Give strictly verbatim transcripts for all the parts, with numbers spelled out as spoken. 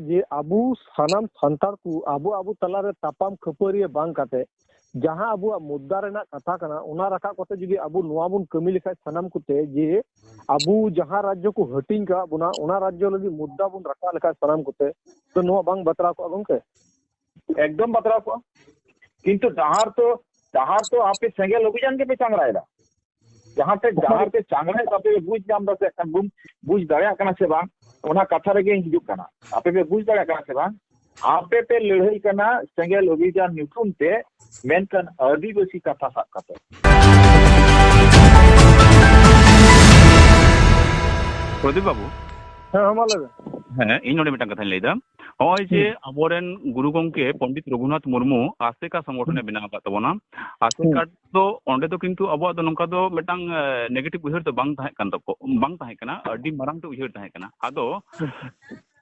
ᱡᱮ ᱟᱵᱚ ᱥᱟᱱᱟᱢ ᱥᱟᱱᱛᱟᱲ ᱠᱚ ᱟᱵᱚ ᱟᱵᱚ ᱛᱟᱞᱟᱨᱮ ᱛᱟᱯᱟᱢ ᱠᱷᱟᱹᱯᱟᱹᱨᱤᱭᱟᱹ ᱵᱟᱝ ᱠᱟᱛᱮ, ᱡᱟᱦᱟᱸ ᱟᱵᱚᱣᱟᱜ ᱢᱩᱫᱽᱫᱟ ᱨᱮᱱᱟᱜ ᱠᱟᱛᱷᱟ ᱠᱟᱱᱟ, ᱚᱱᱟ ᱨᱟᱠᱟᱵ ᱠᱟᱛᱮ ᱡᱩᱫᱤ ᱟᱵᱚ ᱱᱚᱣᱟ ᱵᱚᱱ ᱠᱟᱹᱢᱤ ᱞᱮᱠᱷᱟᱡ ᱥᱟᱱᱟᱢ ᱠᱚᱛᱮ, ᱡᱮ ᱟᱵᱚ ᱡᱟᱦᱟᱸ ᱨᱟᱡᱽᱡᱚ ᱠᱚ ᱦᱟᱹᱴᱤᱧ ᱠᱟᱜ ᱵᱚᱱᱟ, ᱚᱱᱟ ᱨᱟᱡᱽᱡᱚ ᱞᱟᱹᱜᱤᱫ ᱢᱩᱫᱽᱫᱟ ᱵᱚᱱ ᱨᱟᱠᱟᱵ ᱞᱮᱠᱷᱟᱡ ᱥᱟᱱᱟᱢ ᱠᱚᱛᱮ, ᱛᱚ ᱱᱚᱣᱟ ᱵᱟᱝ ᱵᱟᱛᱨᱟᱣ ᱠᱚᱜᱼᱟ ᱜᱚᱝᱠᱮ? ᱮᱠᱫᱚᱢ ᱵᱟᱛᱨᱟᱣ ᱠᱚᱜᱼᱟ᱾ ᱠᱤᱱᱛᱩ ᱰᱟᱦᱟᱨ ᱛᱚ, ᱰᱟᱦᱟᱨ ᱛᱚ ᱟᱯᱮ ᱥᱮᱸᱜᱮᱞ ᱚᱵᱷᱤᱡᱟᱱ ᱜᱮᱯᱮ ᱪᱟᱝᱲᱟᱭᱮᱫᱟ᱾ ᱡᱟᱦᱟᱸ ᱛᱮ ᱰᱟᱦᱟᱨ ᱯᱮ ᱪᱟᱝᱲᱟᱭᱮᱫᱟ, ᱟᱯᱮ ᱯᱮ ᱵᱩᱡᱽ ᱧᱟᱢ ᱫᱟ ᱥᱮ ᱵᱩᱡᱽ, ᱵᱩᱡᱽ ᱫᱟᱲᱮᱭᱟᱜ ᱠᱟᱱᱟ ᱥᱮ ᱵᱟᱝ, ᱚᱱᱟ ᱠᱟᱛᱷᱟ ᱨᱮᱜᱮ ᱦᱤᱡᱩᱜ ᱠᱟᱱᱟ᱾ ᱟᱯᱮ ᱯᱮ ᱵᱩᱡᱽ ᱫᱟᱲᱮᱭᱟᱜ ᱠᱟᱱᱟ ᱥᱮ ᱵᱟᱝ? ᱟᱯᱮ ᱯᱮ ᱞᱟᱹᱲᱦᱟᱹᱭ ᱠᱟᱱᱟ ᱥᱮᱸᱜᱮᱞ ᱚᱵᱷᱤᱡᱟᱱ ᱧᱩᱛᱩᱢ ᱛᱮ, ᱢᱮᱱᱠᱷᱟᱱ ᱟᱹᱫᱤᱵᱟᱹᱥᱤ ᱠᱟᱛᱷᱟ ᱥᱟᱵ ᱠᱟᱛᱮ᱾ ᱯᱨᱚᱫᱤᱯ ᱵᱟᱵᱩ᱾ ᱦᱮᱸ, ᱦᱮᱸ, ᱢᱟ ᱞᱟᱹᱭ ᱵᱮᱱ᱾ ᱦᱮᱸ, ᱤᱧ ᱱᱚᱰᱮ ᱢᱤᱫᱴᱟᱝ ᱠᱟᱛᱷᱟᱧ ᱞᱟᱹᱭᱫᱟ᱾ ᱱᱚᱜᱼᱚᱭ ᱡᱮ ᱦᱩᱸ᱾ ᱟᱵᱚᱨᱮᱱ ᱜᱩᱨᱩ ᱜᱚᱢᱠᱮ ᱯᱚᱱᱰᱤᱛ ᱨᱚᱜᱷᱩᱱᱟᱛᱷ ᱢᱩᱨᱢᱩ ᱟᱥᱮᱠᱟ ᱥᱚᱝᱜᱚᱴᱷᱚᱱᱮ ᱦᱩᱸ᱾ ᱵᱮᱱᱟᱣ ᱟᱠᱟᱫ ᱛᱟᱵᱚᱱᱟ᱾ ᱟᱥᱮᱠᱟ ᱦᱩᱸ᱾ ᱫᱚ ᱚᱸᱰᱮ ᱫᱚ ᱠᱤᱱᱛᱩ ᱟᱵᱚᱣᱟᱜ ᱫᱚ ᱱᱚᱝᱠᱟ ᱫᱚ ᱢᱤᱫᱴᱟᱝ, ᱮ, negative ᱩᱭᱦᱟᱹᱨ ᱫᱚ ᱵᱟᱝ ᱛᱟᱦᱮᱸ ᱠᱟᱱ ᱛᱟᱠᱚ, ᱵᱟᱝ ᱛᱟᱦᱮᱸ ᱠᱟᱱᱟ, ᱟᱹᱰᱤ ᱢᱟᱨᱟᱝ ᱛᱮ ᱩᱭᱦᱟᱹᱨ ᱛᱟᱦᱮᱸ ᱠᱟᱱᱟ᱾ ᱟᱫᱚ, ᱦᱩᱸ᱾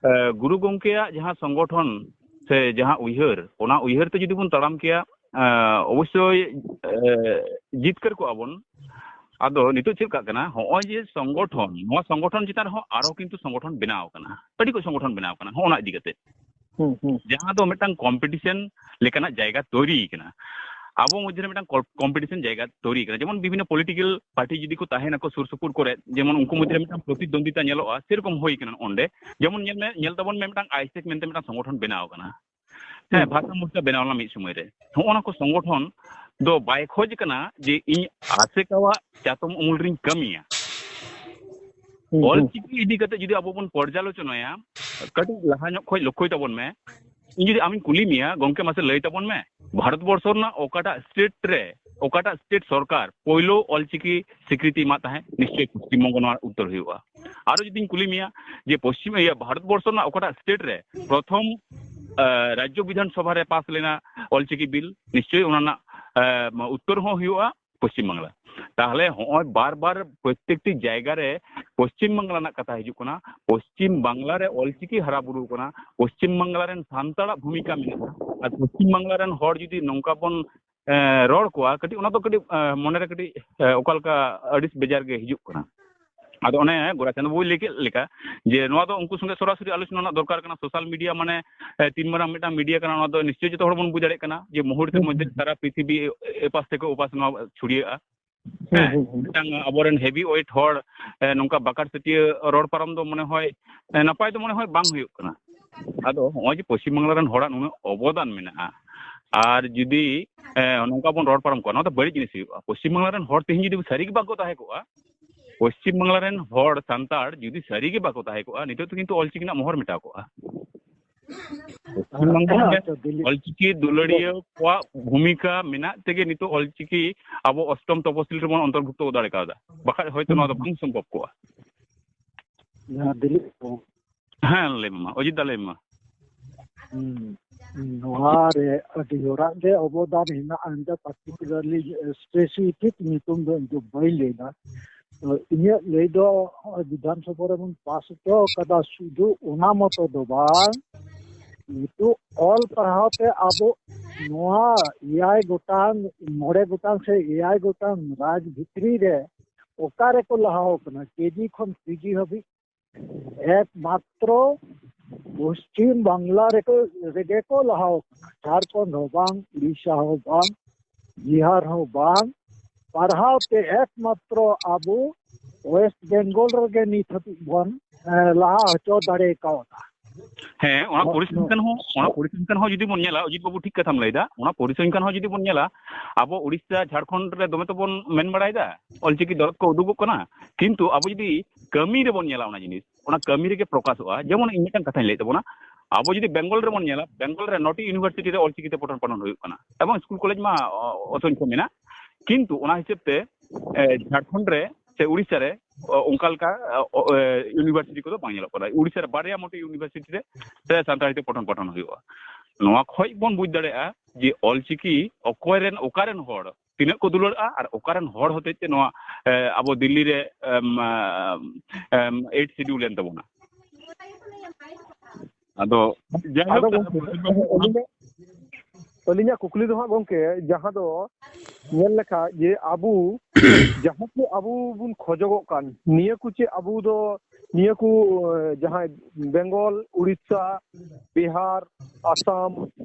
ᱮ, ᱜᱩᱨᱩ ᱜᱚᱢᱠᱮᱭᱟᱜ ᱡᱟᱦᱟᱸ ᱥᱚᱝᱜᱚᱴᱷᱚᱱ ᱥᱮ ᱡᱟᱦᱟᱸ ᱩᱭᱦᱟᱹᱨ, ᱚᱱᱟ ᱩᱭᱦᱟᱹᱨ ᱛᱮ ᱡᱩᱫᱤ ᱵᱚᱱ ᱛᱟᱲᱟᱢ ᱠᱮᱭᱟ, ᱮ, ᱚᱵᱚᱥᱥᱳᱭ, ᱮ, ᱡᱤᱛᱠᱟᱹᱨ ᱠᱚᱜᱼᱟ ᱵᱚᱱ᱾ ᱟᱫᱚ ᱱᱤᱛᱚᱜ ᱪᱮᱫ ᱠᱟᱜ ᱠᱟᱱᱟ, ᱦᱚᱸᱜᱼᱚᱭ ᱡᱮ ᱥᱚᱝᱜᱚᱴᱷᱚᱱ, ᱱᱚᱣᱟ ᱥᱚᱝᱜᱚᱴᱷᱚᱱ ᱪᱮᱛᱟᱱ ᱨᱮᱦᱚᱸ ᱟᱨᱚ ᱠᱤᱱᱛᱩ ᱥᱚᱝᱜᱚᱴᱷᱚᱱ ᱵᱮᱱᱟᱣ ᱠᱟᱱᱟ, ᱟᱹᱰᱤ ᱠᱚ ᱥᱚᱝᱜᱚᱴᱷᱚᱱ ᱵᱮᱱᱟᱣ ᱠᱟᱱᱟ ᱦᱚᱸᱜᱼᱚ ᱱᱟ ᱤᱫᱤ ᱠᱟᱛᱮ᱾ ᱦᱩᱸ, ᱦᱩᱸ᱾ ᱡᱟᱦᱟᱸ ᱫᱚ ᱢᱤᱫᱴᱟᱝ ᱠᱚᱢᱯᱤᱴᱤᱥᱚᱱ ᱞᱮᱠᱟᱱᱟᱜ ᱡᱟᱭᱜᱟ ᱛᱳᱭᱨᱤ ᱠᱟᱱᱟ᱾ ᱟᱵᱚ ᱢᱚᱫᱽᱫᱷᱮ ᱨᱮ ᱢᱤᱫᱴᱟᱝ ᱠᱚ-, ᱠᱚᱢᱯᱤᱴᱤᱥᱚᱱ ᱡᱟᱭᱜᱟ ᱛᱳᱭᱨᱤ ᱠᱟᱱᱟ᱾ ᱡᱮᱢᱚᱱ ᱵᱤᱵᱷᱤᱱᱱᱚ ᱯᱚᱞᱤᱴᱤᱠᱟᱞ ᱯᱟᱨᱴᱤ ᱡᱩᱫᱤ ᱠᱚ ᱛᱟᱦᱮᱱᱟᱠᱚ ᱥᱩᱨ ᱥᱩᱯᱩᱨ ᱠᱚᱨᱮ, ᱡᱮᱢᱚᱱ ᱩᱱᱠᱩ ᱢᱚᱫᱽᱫᱷᱮ ᱨᱮ ᱢᱤᱫᱴᱟᱝ ᱯᱨᱚᱛᱤᱫᱣᱚᱱᱫᱤᱛᱟ ᱧᱮᱞᱚᱜᱼᱟ, ᱥᱮᱨᱚᱠᱚᱢ ᱦᱩᱭ ᱠᱟᱱᱟ ᱚᱸᱰᱮ᱾ ᱡᱮᱢᱚᱱ ᱧᱮᱞ ᱢᱮ, ᱧᱮᱞ ᱛᱟᱵᱚᱱ ᱢᱮ ᱢᱤᱫᱴᱟᱝ ᱟᱭᱥᱮᱠ ᱢᱮᱱᱛᱮ ᱢᱤᱫᱴᱟᱝ ᱥᱚᱝᱜᱚᱴᱷᱚᱱ ᱵᱮᱱᱟᱣ ᱠᱟᱱᱟ᱾ ᱦᱮᱸ, ᱦᱩᱸ᱾ ᱵᱷᱟᱥᱟ ᱢᱳᱨᱪᱟ ᱵᱮᱱᱟᱣ ᱞᱮᱱᱟ ᱢᱤᱫ ᱥᱚᱢᱚᱭ ᱨᱮ᱾ ᱦᱚᱸᱜᱼᱚ ᱱᱟ ᱠᱚ ᱥᱚᱝᱜᱚᱴᱷᱚᱱ ᱫᱚ ᱵᱟᱭ ᱠᱷᱚᱡᱽ ᱠᱟᱱᱟ ᱡᱮ ᱤᱧ ᱟᱥᱮᱠᱟᱣᱟᱜ ᱪᱟᱛᱚᱢ ᱩᱢᱩᱞ ᱨᱤᱧ ᱠᱟᱹᱢᱤᱭᱟ᱾ ᱦᱩᱸ, ᱦᱩᱸ᱾ ᱚᱞᱪᱤᱠᱤ ᱤᱫᱤ ᱠᱟᱛᱮ ᱡᱩᱫᱤ ᱟᱵᱚ ᱵᱚᱱ ᱯᱚᱨᱡᱟᱞᱳᱪᱚᱱᱟᱭᱟ, ᱠᱟᱹᱴᱤᱡ ᱞᱟᱦᱟ ᱧᱚᱜ ᱠᱷᱚᱡ ᱞᱚᱠᱠᱷᱚᱭ ᱛᱟᱵᱚᱱ ᱢᱮ᱾ ᱤᱧ ᱡᱩᱫᱤ ᱟᱢᱤᱧ ᱠᱩᱞᱤ ᱢᱮᱭᱟ, "ᱜᱚᱢᱠᱮ, ᱢᱟᱥᱮ ᱞᱟᱹᱭ ᱛᱟᱵᱚᱱ ᱢᱮ, ᱵᱷᱟᱨᱚᱛ ᱵᱚᱨᱥᱚ ᱨᱮᱱᱟᱜ ᱚᱠᱟᱴᱟᱜ ᱥᱴᱮᱴ ᱨᱮ, ᱚᱠᱟᱴᱟᱜ ᱥᱴᱮᱴ ᱥᱚᱨᱠᱟᱨ ᱯᱳᱭᱞᱳ ᱚᱞᱪᱤᱠᱤ ᱥᱤᱠᱨᱤᱛᱤ ᱮᱢᱟᱜ ᱛᱟᱦᱮᱸᱫ?" ᱱᱤᱥᱪᱳᱭ ᱯᱚᱥᱪᱤᱢ ᱵᱚᱝᱜᱚ ᱱᱚᱣᱟ ᱩᱛᱛᱚᱨ ᱦᱩᱭᱩᱜᱼᱟ᱾ ᱟᱨᱚ ᱡᱩᱫᱤᱧ ᱠᱩᱞᱤ ᱢᱮᱭᱟ ᱡᱮ ᱯᱚᱥᱪᱤᱢ, ᱤᱭᱟᱹ, ᱵᱷᱟᱨᱚᱛ ᱵᱚᱨᱥᱚ ᱨᱮᱱᱟᱜ ᱚᱠᱟᱴᱟᱜ ᱥᱴᱮᱴ ᱨᱮ ᱯᱨᱚᱛᱷᱚᱢ, ᱮ, ᱨᱟᱡᱽᱡᱚ ᱵᱤᱫᱷᱟᱱ ᱥᱚᱵᱷᱟ ᱨᱮ ᱯᱟᱥ ᱞᱮᱱᱟ ᱚᱞᱪᱤᱠᱤ ᱵᱤᱞ? ᱱᱤᱥᱪᱳᱭ ᱚᱱᱟ ᱨᱮᱱᱟᱜ, ᱮ, ᱩᱛᱛᱚᱨ ᱦᱚᱸ ᱦᱩᱭᱩᱜᱼᱟ ᱯᱚᱥᱪᱤᱢ ᱵᱟᱝᱞᱟ᱾ ᱛᱟᱦᱞᱮ ᱦᱚᱸᱜᱼᱚᱭ ᱵᱟᱨ ᱵᱟᱨ ᱯᱨᱚᱛᱛᱮᱠᱴᱤ ᱡᱟᱭᱜᱟ ᱨᱮ ᱯᱚᱥᱪᱤᱢ ᱵᱟᱝᱞᱟ ᱨᱮᱱᱟᱜ ᱠᱟᱛᱷᱟ ᱦᱤᱡᱩᱜ ᱠᱟᱱᱟ, ᱯᱚᱥᱪᱤᱢ ᱵᱟᱝᱞᱟ ᱨᱮ ᱚᱞᱪᱤᱠᱤ ᱦᱟᱨᱟ ᱵᱩᱨᱩ ᱠᱟᱱᱟ, ᱯᱚᱥᱪᱤᱢ ᱵᱟᱝᱞᱟ ᱨᱮᱱ ᱥᱟᱱᱛᱟᱲᱟᱜ ᱵᱷᱩᱢᱤᱠᱟ ᱢᱮᱱᱟᱜᱼᱟ᱾ ᱟᱨ ᱯᱚᱥᱪᱤᱢ ᱵᱟᱝᱞᱟ ᱨᱮᱱ ᱦᱚᱲ ᱡᱩᱫᱤ ᱱᱚᱝᱠᱟ ᱵᱚᱱ, ᱮ, ᱨᱚᱲ ᱠᱚᱣᱟ, ᱠᱟᱹᱴᱤᱡ ᱚᱱᱟ ᱫᱚ ᱠᱟᱹᱴᱤᱡ, ᱮ, ᱢᱚᱱᱮᱨᱮ ᱠᱟᱹᱴᱤᱡ, ᱮ, ᱚᱠᱟ ᱞᱮᱠᱟ ᱟᱹᱲᱤᱥ ᱵᱮᱡᱟᱨ ᱜᱮ ᱦᱤᱡᱩᱜ ᱠᱟᱱᱟ᱾ ᱟᱫᱚ ᱚᱱᱮ ᱜᱳᱨᱟᱪᱟᱸᱫᱽ ᱵᱟᱵᱩᱭ ᱞᱟᱹᱭ ᱠᱮᱫ ᱞᱮᱠᱟ, ᱡᱮ ᱱᱚᱣᱟ ᱫᱚ ᱩᱱᱠᱩ ᱥᱚᱸᱜᱮ ᱥᱚᱨᱟᱥᱚᱨᱤ ᱟᱞᱳᱪᱚᱱᱟ ᱨᱮᱱᱟᱜ ᱫᱚᱨᱠᱟᱨ ᱠᱟᱱᱟ᱾ ᱥᱳᱥᱟᱞ ᱢᱤᱰᱤᱭᱟ ᱢᱟᱱᱮ, ᱮ, ᱛᱤᱱ ᱢᱟᱨᱟᱝ ᱢᱤᱫᱴᱟᱝ ᱢᱤᱰᱤᱭᱟ ᱠᱟᱱᱟ, ᱱᱚᱣᱟ ᱫᱚ ᱱᱤᱥᱪᱳᱭ ᱡᱚᱛᱚ ᱦᱚᱲ ᱵᱚᱱ ᱵᱩᱡᱽ ᱫᱟᱲᱮᱭᱟᱜ ᱠᱟᱱᱟ ᱡᱮ ᱢᱩᱦᱩᱨᱛᱮ ᱦᱩᱸ, ᱢᱚᱫᱽᱫᱷᱮ ᱦᱩᱸ᱾ ᱥᱟᱨᱟ ᱯᱨᱤᱛᱷᱤᱵᱤ ᱮᱯᱟᱥ ᱛᱷᱮᱠᱮ ᱳᱯᱟᱥ ᱱᱚᱣᱟ ᱪᱷᱩᱲᱭᱟᱹᱜᱼᱟ᱾ ᱦᱩᱸ, ᱦᱮᱸ, ᱦᱩᱸ, ᱦᱩᱸ᱾ ᱢᱤᱫᱴᱟᱝ ᱟᱵᱚᱨᱮᱱ ᱦᱮᱵᱤ ᱳᱭᱮᱴ ᱦᱚᱲ, ᱮ, ᱱᱚᱝᱠᱟ ᱵᱟᱠᱟᱨ ᱥᱟᱹᱴᱭᱟᱹ ᱨᱚᱲ ᱯᱟᱨᱚᱢ ᱫᱚ ᱢᱚᱱᱮ ᱦᱚᱭ, ᱮ, ᱱᱟᱯᱟᱭ ᱫᱚ ᱢᱚᱱᱮ ᱦᱚᱭ ᱵᱟᱝ ᱦᱩᱭᱩᱜ ᱠᱟᱱᱟ᱾ ᱟᱫᱚ ᱦᱚᱸᱜᱼᱚᱭ ᱡᱮ ᱯᱚᱥᱪᱤᱢ ᱵᱟᱝᱞᱟ ᱨᱮᱱ ᱦᱚᱲᱟᱜ ᱱᱩᱱᱟᱹᱜ ᱚᱵᱚᱫᱟᱱ ᱢᱮᱱᱟᱜᱼᱟ, ᱟᱨ ᱡᱩᱫᱤ, ᱮ, ᱱᱚᱝᱠᱟ ᱵᱚᱱ ᱨᱚᱲ ᱯᱟᱨᱚᱢ ᱠᱚᱣᱟ, ᱱᱚᱣᱟ ᱫᱚ ᱵᱟᱹᱲᱤᱡ ᱡᱤᱱᱤᱥ ᱦᱩᱭᱩᱜᱼᱟ᱾ ᱯᱚᱥᱪᱤᱢ ᱵᱟᱝᱞᱟ ᱨᱮᱱ ᱦᱚᱲ ᱛᱮᱦᱮᱧ ᱡᱩᱫᱤ ᱥᱟᱹᱨᱤ ᱜᱮ ᱵᱟᱠᱚ ᱛᱟᱦᱮᱸ ᱠᱚᱜᱼᱟ, ᱯᱚᱥᱪᱤᱢ ᱵᱟᱝᱞᱟ ᱨᱮᱱ ᱦᱚᱲ ᱥᱟᱱᱛᱟᱲ ᱡᱩᱫᱤ ᱥᱟᱹᱨᱤ ᱜᱮ ᱵᱟᱠᱚ ᱛᱟᱦᱮᱸ ᱠᱚᱜᱼᱟ, ᱱᱤᱛᱚᱜ ᱫᱚ ᱠᱤᱱᱛᱩ ᱚᱞᱪᱤᱠᱤ ᱨᱮᱱᱟᱜ ᱢᱚᱦᱚᱨ ᱢᱮᱴᱟᱣ ᱠᱚᱜᱼᱟ᱾ ᱯᱚᱥᱪᱤᱢ ᱵᱟᱝᱞᱟ ᱨᱮ ᱟᱪᱪᱷᱟ, ᱫᱤᱞᱤᱯ᱾ ᱚᱞᱪᱤᱠᱤ ᱫᱩᱞᱟᱹᱲᱤᱭᱟᱹ ᱠᱚᱣᱟᱜ ᱵᱷᱩᱢᱤᱠᱟ ᱢᱮᱱᱟᱜ ᱛᱮᱜᱮ ᱱᱤᱛᱚᱜ ᱚᱞᱪᱤᱠᱤ ᱟᱵᱚ ᱚᱥᱴᱚᱢ ᱛᱚᱯᱚᱥᱤᱞ ᱨᱮᱵᱚᱱ ᱚᱱᱛᱚᱨᱵᱷᱩᱠᱛᱚ ᱫᱟᱲᱮ ᱠᱟᱣᱫᱟ, ᱵᱟᱠᱷᱟᱡ ᱦᱚᱭᱛᱚ ᱱᱚᱣᱟ ᱫᱚ ᱵᱟᱝ ᱥᱚᱢᱵᱷᱚᱵ ᱠᱚᱜᱼᱟ᱾ ᱡᱟᱦᱟᱸ ᱫᱤᱞᱤᱯ ᱠᱚ᱾ ᱦᱮᱸ, ᱞᱟᱹᱭ ᱢᱮ ᱢᱟ, ᱚᱡᱤᱛ ᱫᱟ, ᱞᱟᱹᱭ ᱢᱮ ᱢᱟ᱾ ᱦᱩᱸ᱾ ᱱᱚᱣᱟ ᱨᱮ ᱟᱹᱰᱤ ᱦᱚᱲᱟᱜ ᱜᱮ ᱚᱵᱚᱫᱟᱱ ᱦᱮᱱᱟᱜᱼᱟ, ᱮᱱᱛᱮ particularly specific ᱧᱩᱛᱩᱢ ᱫᱚ ᱤᱧ ᱫᱚ ᱵᱟᱹᱧ ᱞᱟᱹᱭᱫᱟ᱾ ᱛᱚ, ᱤᱧᱟᱹᱜ ᱞᱟᱹᱭ ᱫᱚ ᱱᱚᱜᱼᱚᱭ ᱵᱤᱫᱷᱟᱱ ᱥᱚᱵᱷᱟ ᱨᱮᱵᱚᱱ ᱯᱟᱥ ᱦᱚᱪᱚ ᱠᱟᱫᱟ, ᱥᱩᱫᱷᱩ ᱚᱱᱟ ᱢᱚᱛᱚ ᱫᱚ ᱵᱟᱝ, ᱱᱤᱛᱚᱜ ᱚᱞ ᱯᱟᱲᱦᱟᱣ ᱛᱮ ᱟᱵᱚ ᱱᱚᱣᱟ ᱮᱭᱟᱭ ᱜᱚᱴᱟᱝ, ᱢᱚᱬᱮ ᱜᱚᱴᱟᱝ ᱥᱮ ᱮᱭᱟᱭ ᱜᱚᱴᱟᱝ ᱨᱟᱡᱽ ᱵᱷᱤᱛᱨᱤ ᱨᱮ ᱚᱠᱟ ᱨᱮᱠᱚ ᱞᱟᱦᱟᱣ ᱠᱟᱱᱟ, ᱠᱮᱡᱤ ᱠᱷᱚᱱ ᱯᱤᱡᱤ ᱦᱟᱹᱵᱤᱡ? ᱮᱠᱢᱟᱛᱨᱚ ᱯᱚᱥᱪᱤᱢ ᱵᱟᱝᱞᱟ ᱨᱮᱠᱚ, ᱨᱮᱜᱮ ᱠᱚ ᱞᱟᱦᱟᱣ ᱠᱟᱱᱟ᱾ ᱡᱷᱟᱲᱠᱷᱚᱸᱰ ᱦᱚᱸ ᱵᱟᱝ, ᱩᱲᱤᱥᱥᱟ ᱦᱚᱸ ᱵᱟᱝ, ᱵᱤᱦᱟᱨ ᱦᱚᱸ ᱵᱟᱝ᱾ ᱯᱟᱲᱦᱟᱣ ᱛᱮ ᱮᱠᱢᱟᱛᱨᱚ ᱟᱵᱚ ᱳᱭᱮᱥᱴ ᱵᱮᱝᱜᱚᱞ ᱨᱮᱜᱮ ᱱᱤᱛ ᱦᱟᱹᱵᱤᱡ ᱵᱚᱱ, ᱮ, ᱞᱟᱦᱟ ᱦᱚᱪᱚ ᱫᱟᱲᱮ ᱠᱟᱣᱫᱟ᱾ ᱦᱮᱸ, ᱚᱱᱟ ᱱᱚᱜᱼᱚ ᱯᱚᱨᱤᱥᱚᱝᱠᱷᱟᱱ ᱦᱚᱸ, ᱚᱱᱟ ᱯᱚᱨᱤᱥᱚᱝᱠᱷᱟᱱ ᱦᱚᱸ ᱡᱩᱫᱤ ᱵᱚᱱ ᱧᱮᱞᱟ, ᱚᱡᱤᱛ ᱵᱟᱵᱩ ᱴᱷᱤᱠ ᱠᱟᱛᱷᱟᱢ ᱞᱟᱹᱭᱫᱟ, ᱚᱱᱟ ᱯᱚᱨᱤᱥᱚᱝᱠᱷᱟᱱ ᱦᱚᱸ ᱡᱩᱫᱤ ᱵᱚᱱ ᱧᱮᱞᱟ, ᱟᱵᱚ ᱩᱲᱤᱥᱥᱟ, ᱡᱷᱟᱲᱠᱷᱚᱸᱰ ᱨᱮ ᱫᱚᱢᱮ ᱛᱮᱵᱚᱱ ᱢᱮᱱ ᱵᱟᱲᱟᱭᱮᱫᱟ, ᱚᱞᱪᱤᱠᱤ ᱫᱚᱨᱚᱫ ᱠᱚ ᱩᱫᱩᱜᱚᱜ ᱠᱟᱱᱟ, ᱠᱤᱱᱛᱩ ᱟᱵᱚ ᱡᱩᱫᱤ ᱠᱟᱹᱢᱤ ᱨᱮᱵᱚᱱ ᱧᱮᱞᱟ ᱚᱱᱟ ᱡᱤᱱᱤᱥ, ᱚᱱᱟ ᱠᱟᱹᱢᱤ ᱨᱮᱜᱮ ᱯᱨᱚᱠᱟᱥᱚᱜᱼᱟ᱾ ᱡᱮᱢᱚᱱ ᱤᱧ ᱢᱤᱫᱴᱟᱝ ᱠᱟᱛᱷᱟᱧ ᱞᱟᱹᱭᱮᱫ ᱛᱟᱵᱚᱱᱟ, ᱟᱵᱚ ᱡᱩᱫᱤ ᱵᱮᱝᱜᱚᱞ ᱨᱮᱵᱚᱱ ᱧᱮᱞᱟ, ᱵᱮᱝᱜᱚᱞ ᱨᱮ ᱱᱚᱴᱤ ᱤᱭᱩᱱᱤᱵᱷᱟᱨᱥᱤᱴᱤ ᱨᱮ ᱚᱞᱪᱤᱠᱤ ᱛᱮ ᱯᱚᱴᱷᱚᱱ ᱯᱟᱴᱷᱚᱱ ᱦᱩᱭᱩᱜ ᱠᱟᱱᱟ, ᱮᱵᱚᱝ ᱥᱠᱩᱞ ᱠᱚᱞᱮᱡᱽ ᱢᱟ, ᱚ, ᱚᱥᱚᱝᱠᱷᱚ ᱢᱮᱱᱟᱜ, ᱠᱤᱱᱛᱩ ᱚᱱᱟ ᱦᱤᱥᱟᱹᱵ ᱛᱮ, ᱮ, ᱡᱷᱟᱲᱠᱷᱚᱸᱰ ᱨᱮ ᱥᱮ ᱩᱲᱤᱥᱥᱟ ᱨᱮ, ᱚ, ᱚᱱᱠᱟ ᱞᱮᱠᱟ, ᱚ, ᱮ, ᱤᱭᱩᱱᱤᱵᱷᱟᱨᱥᱤᱴᱤ ᱠᱚᱫᱚ ᱵᱟᱝ ᱧᱮᱞᱚᱜ ᱠᱟᱱᱟ᱾ ᱩᱲᱤᱥᱥᱟ ᱨᱮ ᱵᱟᱨᱭᱟ ᱢᱚᱴᱤ ᱤᱭᱩᱱᱤᱵᱷᱟᱨᱥᱤᱴᱤ ᱨᱮ, ᱨᱮ ᱥᱟᱱᱛᱟᱲᱤ ᱛᱮ ᱯᱚᱴᱷᱚᱱ ᱯᱟᱴᱷᱚᱱ ᱦᱩᱭᱩᱜᱼᱟ᱾ ᱱᱚᱣᱟ ᱠᱷᱚᱡ ᱵᱚᱱ ᱵᱩᱡᱽ ᱫᱟᱲᱮᱭᱟᱜᱼᱟ ᱡᱮ ᱚᱞᱪᱤᱠᱤ ᱚᱠᱚᱭ ᱨᱮᱱ, ᱚᱠᱟ ᱨᱮᱱ ᱦᱚᱲ ᱛᱤᱱᱟᱹᱜ ᱠᱚ ᱫᱩᱞᱟᱹᱲᱟᱜᱼᱟ ᱟᱨ ᱚᱠᱟ ᱨᱮᱱ ᱦᱚᱲ ᱦᱚᱛᱮᱡ ᱛᱮ ᱱᱚᱣᱟ, ᱮ, ᱟᱵᱚ ᱫᱤᱞᱞᱤ ᱨᱮ, ᱮᱢ, ᱮᱢ, ᱮᱭᱤᱴ ᱥᱤᱰᱤᱭᱩᱞ ᱮᱱ ᱛᱟᱵᱚᱱᱟ᱾ ᱟᱫᱚ ᱡᱟᱭᱦᱳᱠ, ᱟᱫᱚ ᱜᱚᱢᱠᱮ, ᱟᱹᱞᱤᱧᱟᱜ, ᱟᱹᱞᱤᱧᱟᱜ ᱠᱩᱠᱞᱤ ᱫᱚ ᱦᱟᱸᱜ ᱜᱚᱢᱠᱮ, ᱡᱟᱦᱟᱸ ᱫᱚ ᱧᱮᱞ ᱞᱮᱠᱷᱟᱡ ᱡᱮ ᱟᱵᱚ ᱡᱟᱦᱟᱸ ᱠᱚ ᱟᱵᱚ ᱵᱚᱱ ᱠᱷᱚᱡᱚᱜᱚᱜ ᱠᱟᱱ, ᱱᱤᱭᱟᱹ ᱠᱚ ᱪᱮᱫ ᱟᱵᱚ ᱫᱚ, ᱱᱤᱭᱟᱹ ᱠᱚ, ᱮ, ᱡᱟᱦᱟᱸᱭ ᱵᱮᱝᱜᱚᱞ, ᱩᱲᱤᱥᱥᱟ, ᱵᱤᱦᱟᱨ, ᱟᱥᱟᱢ,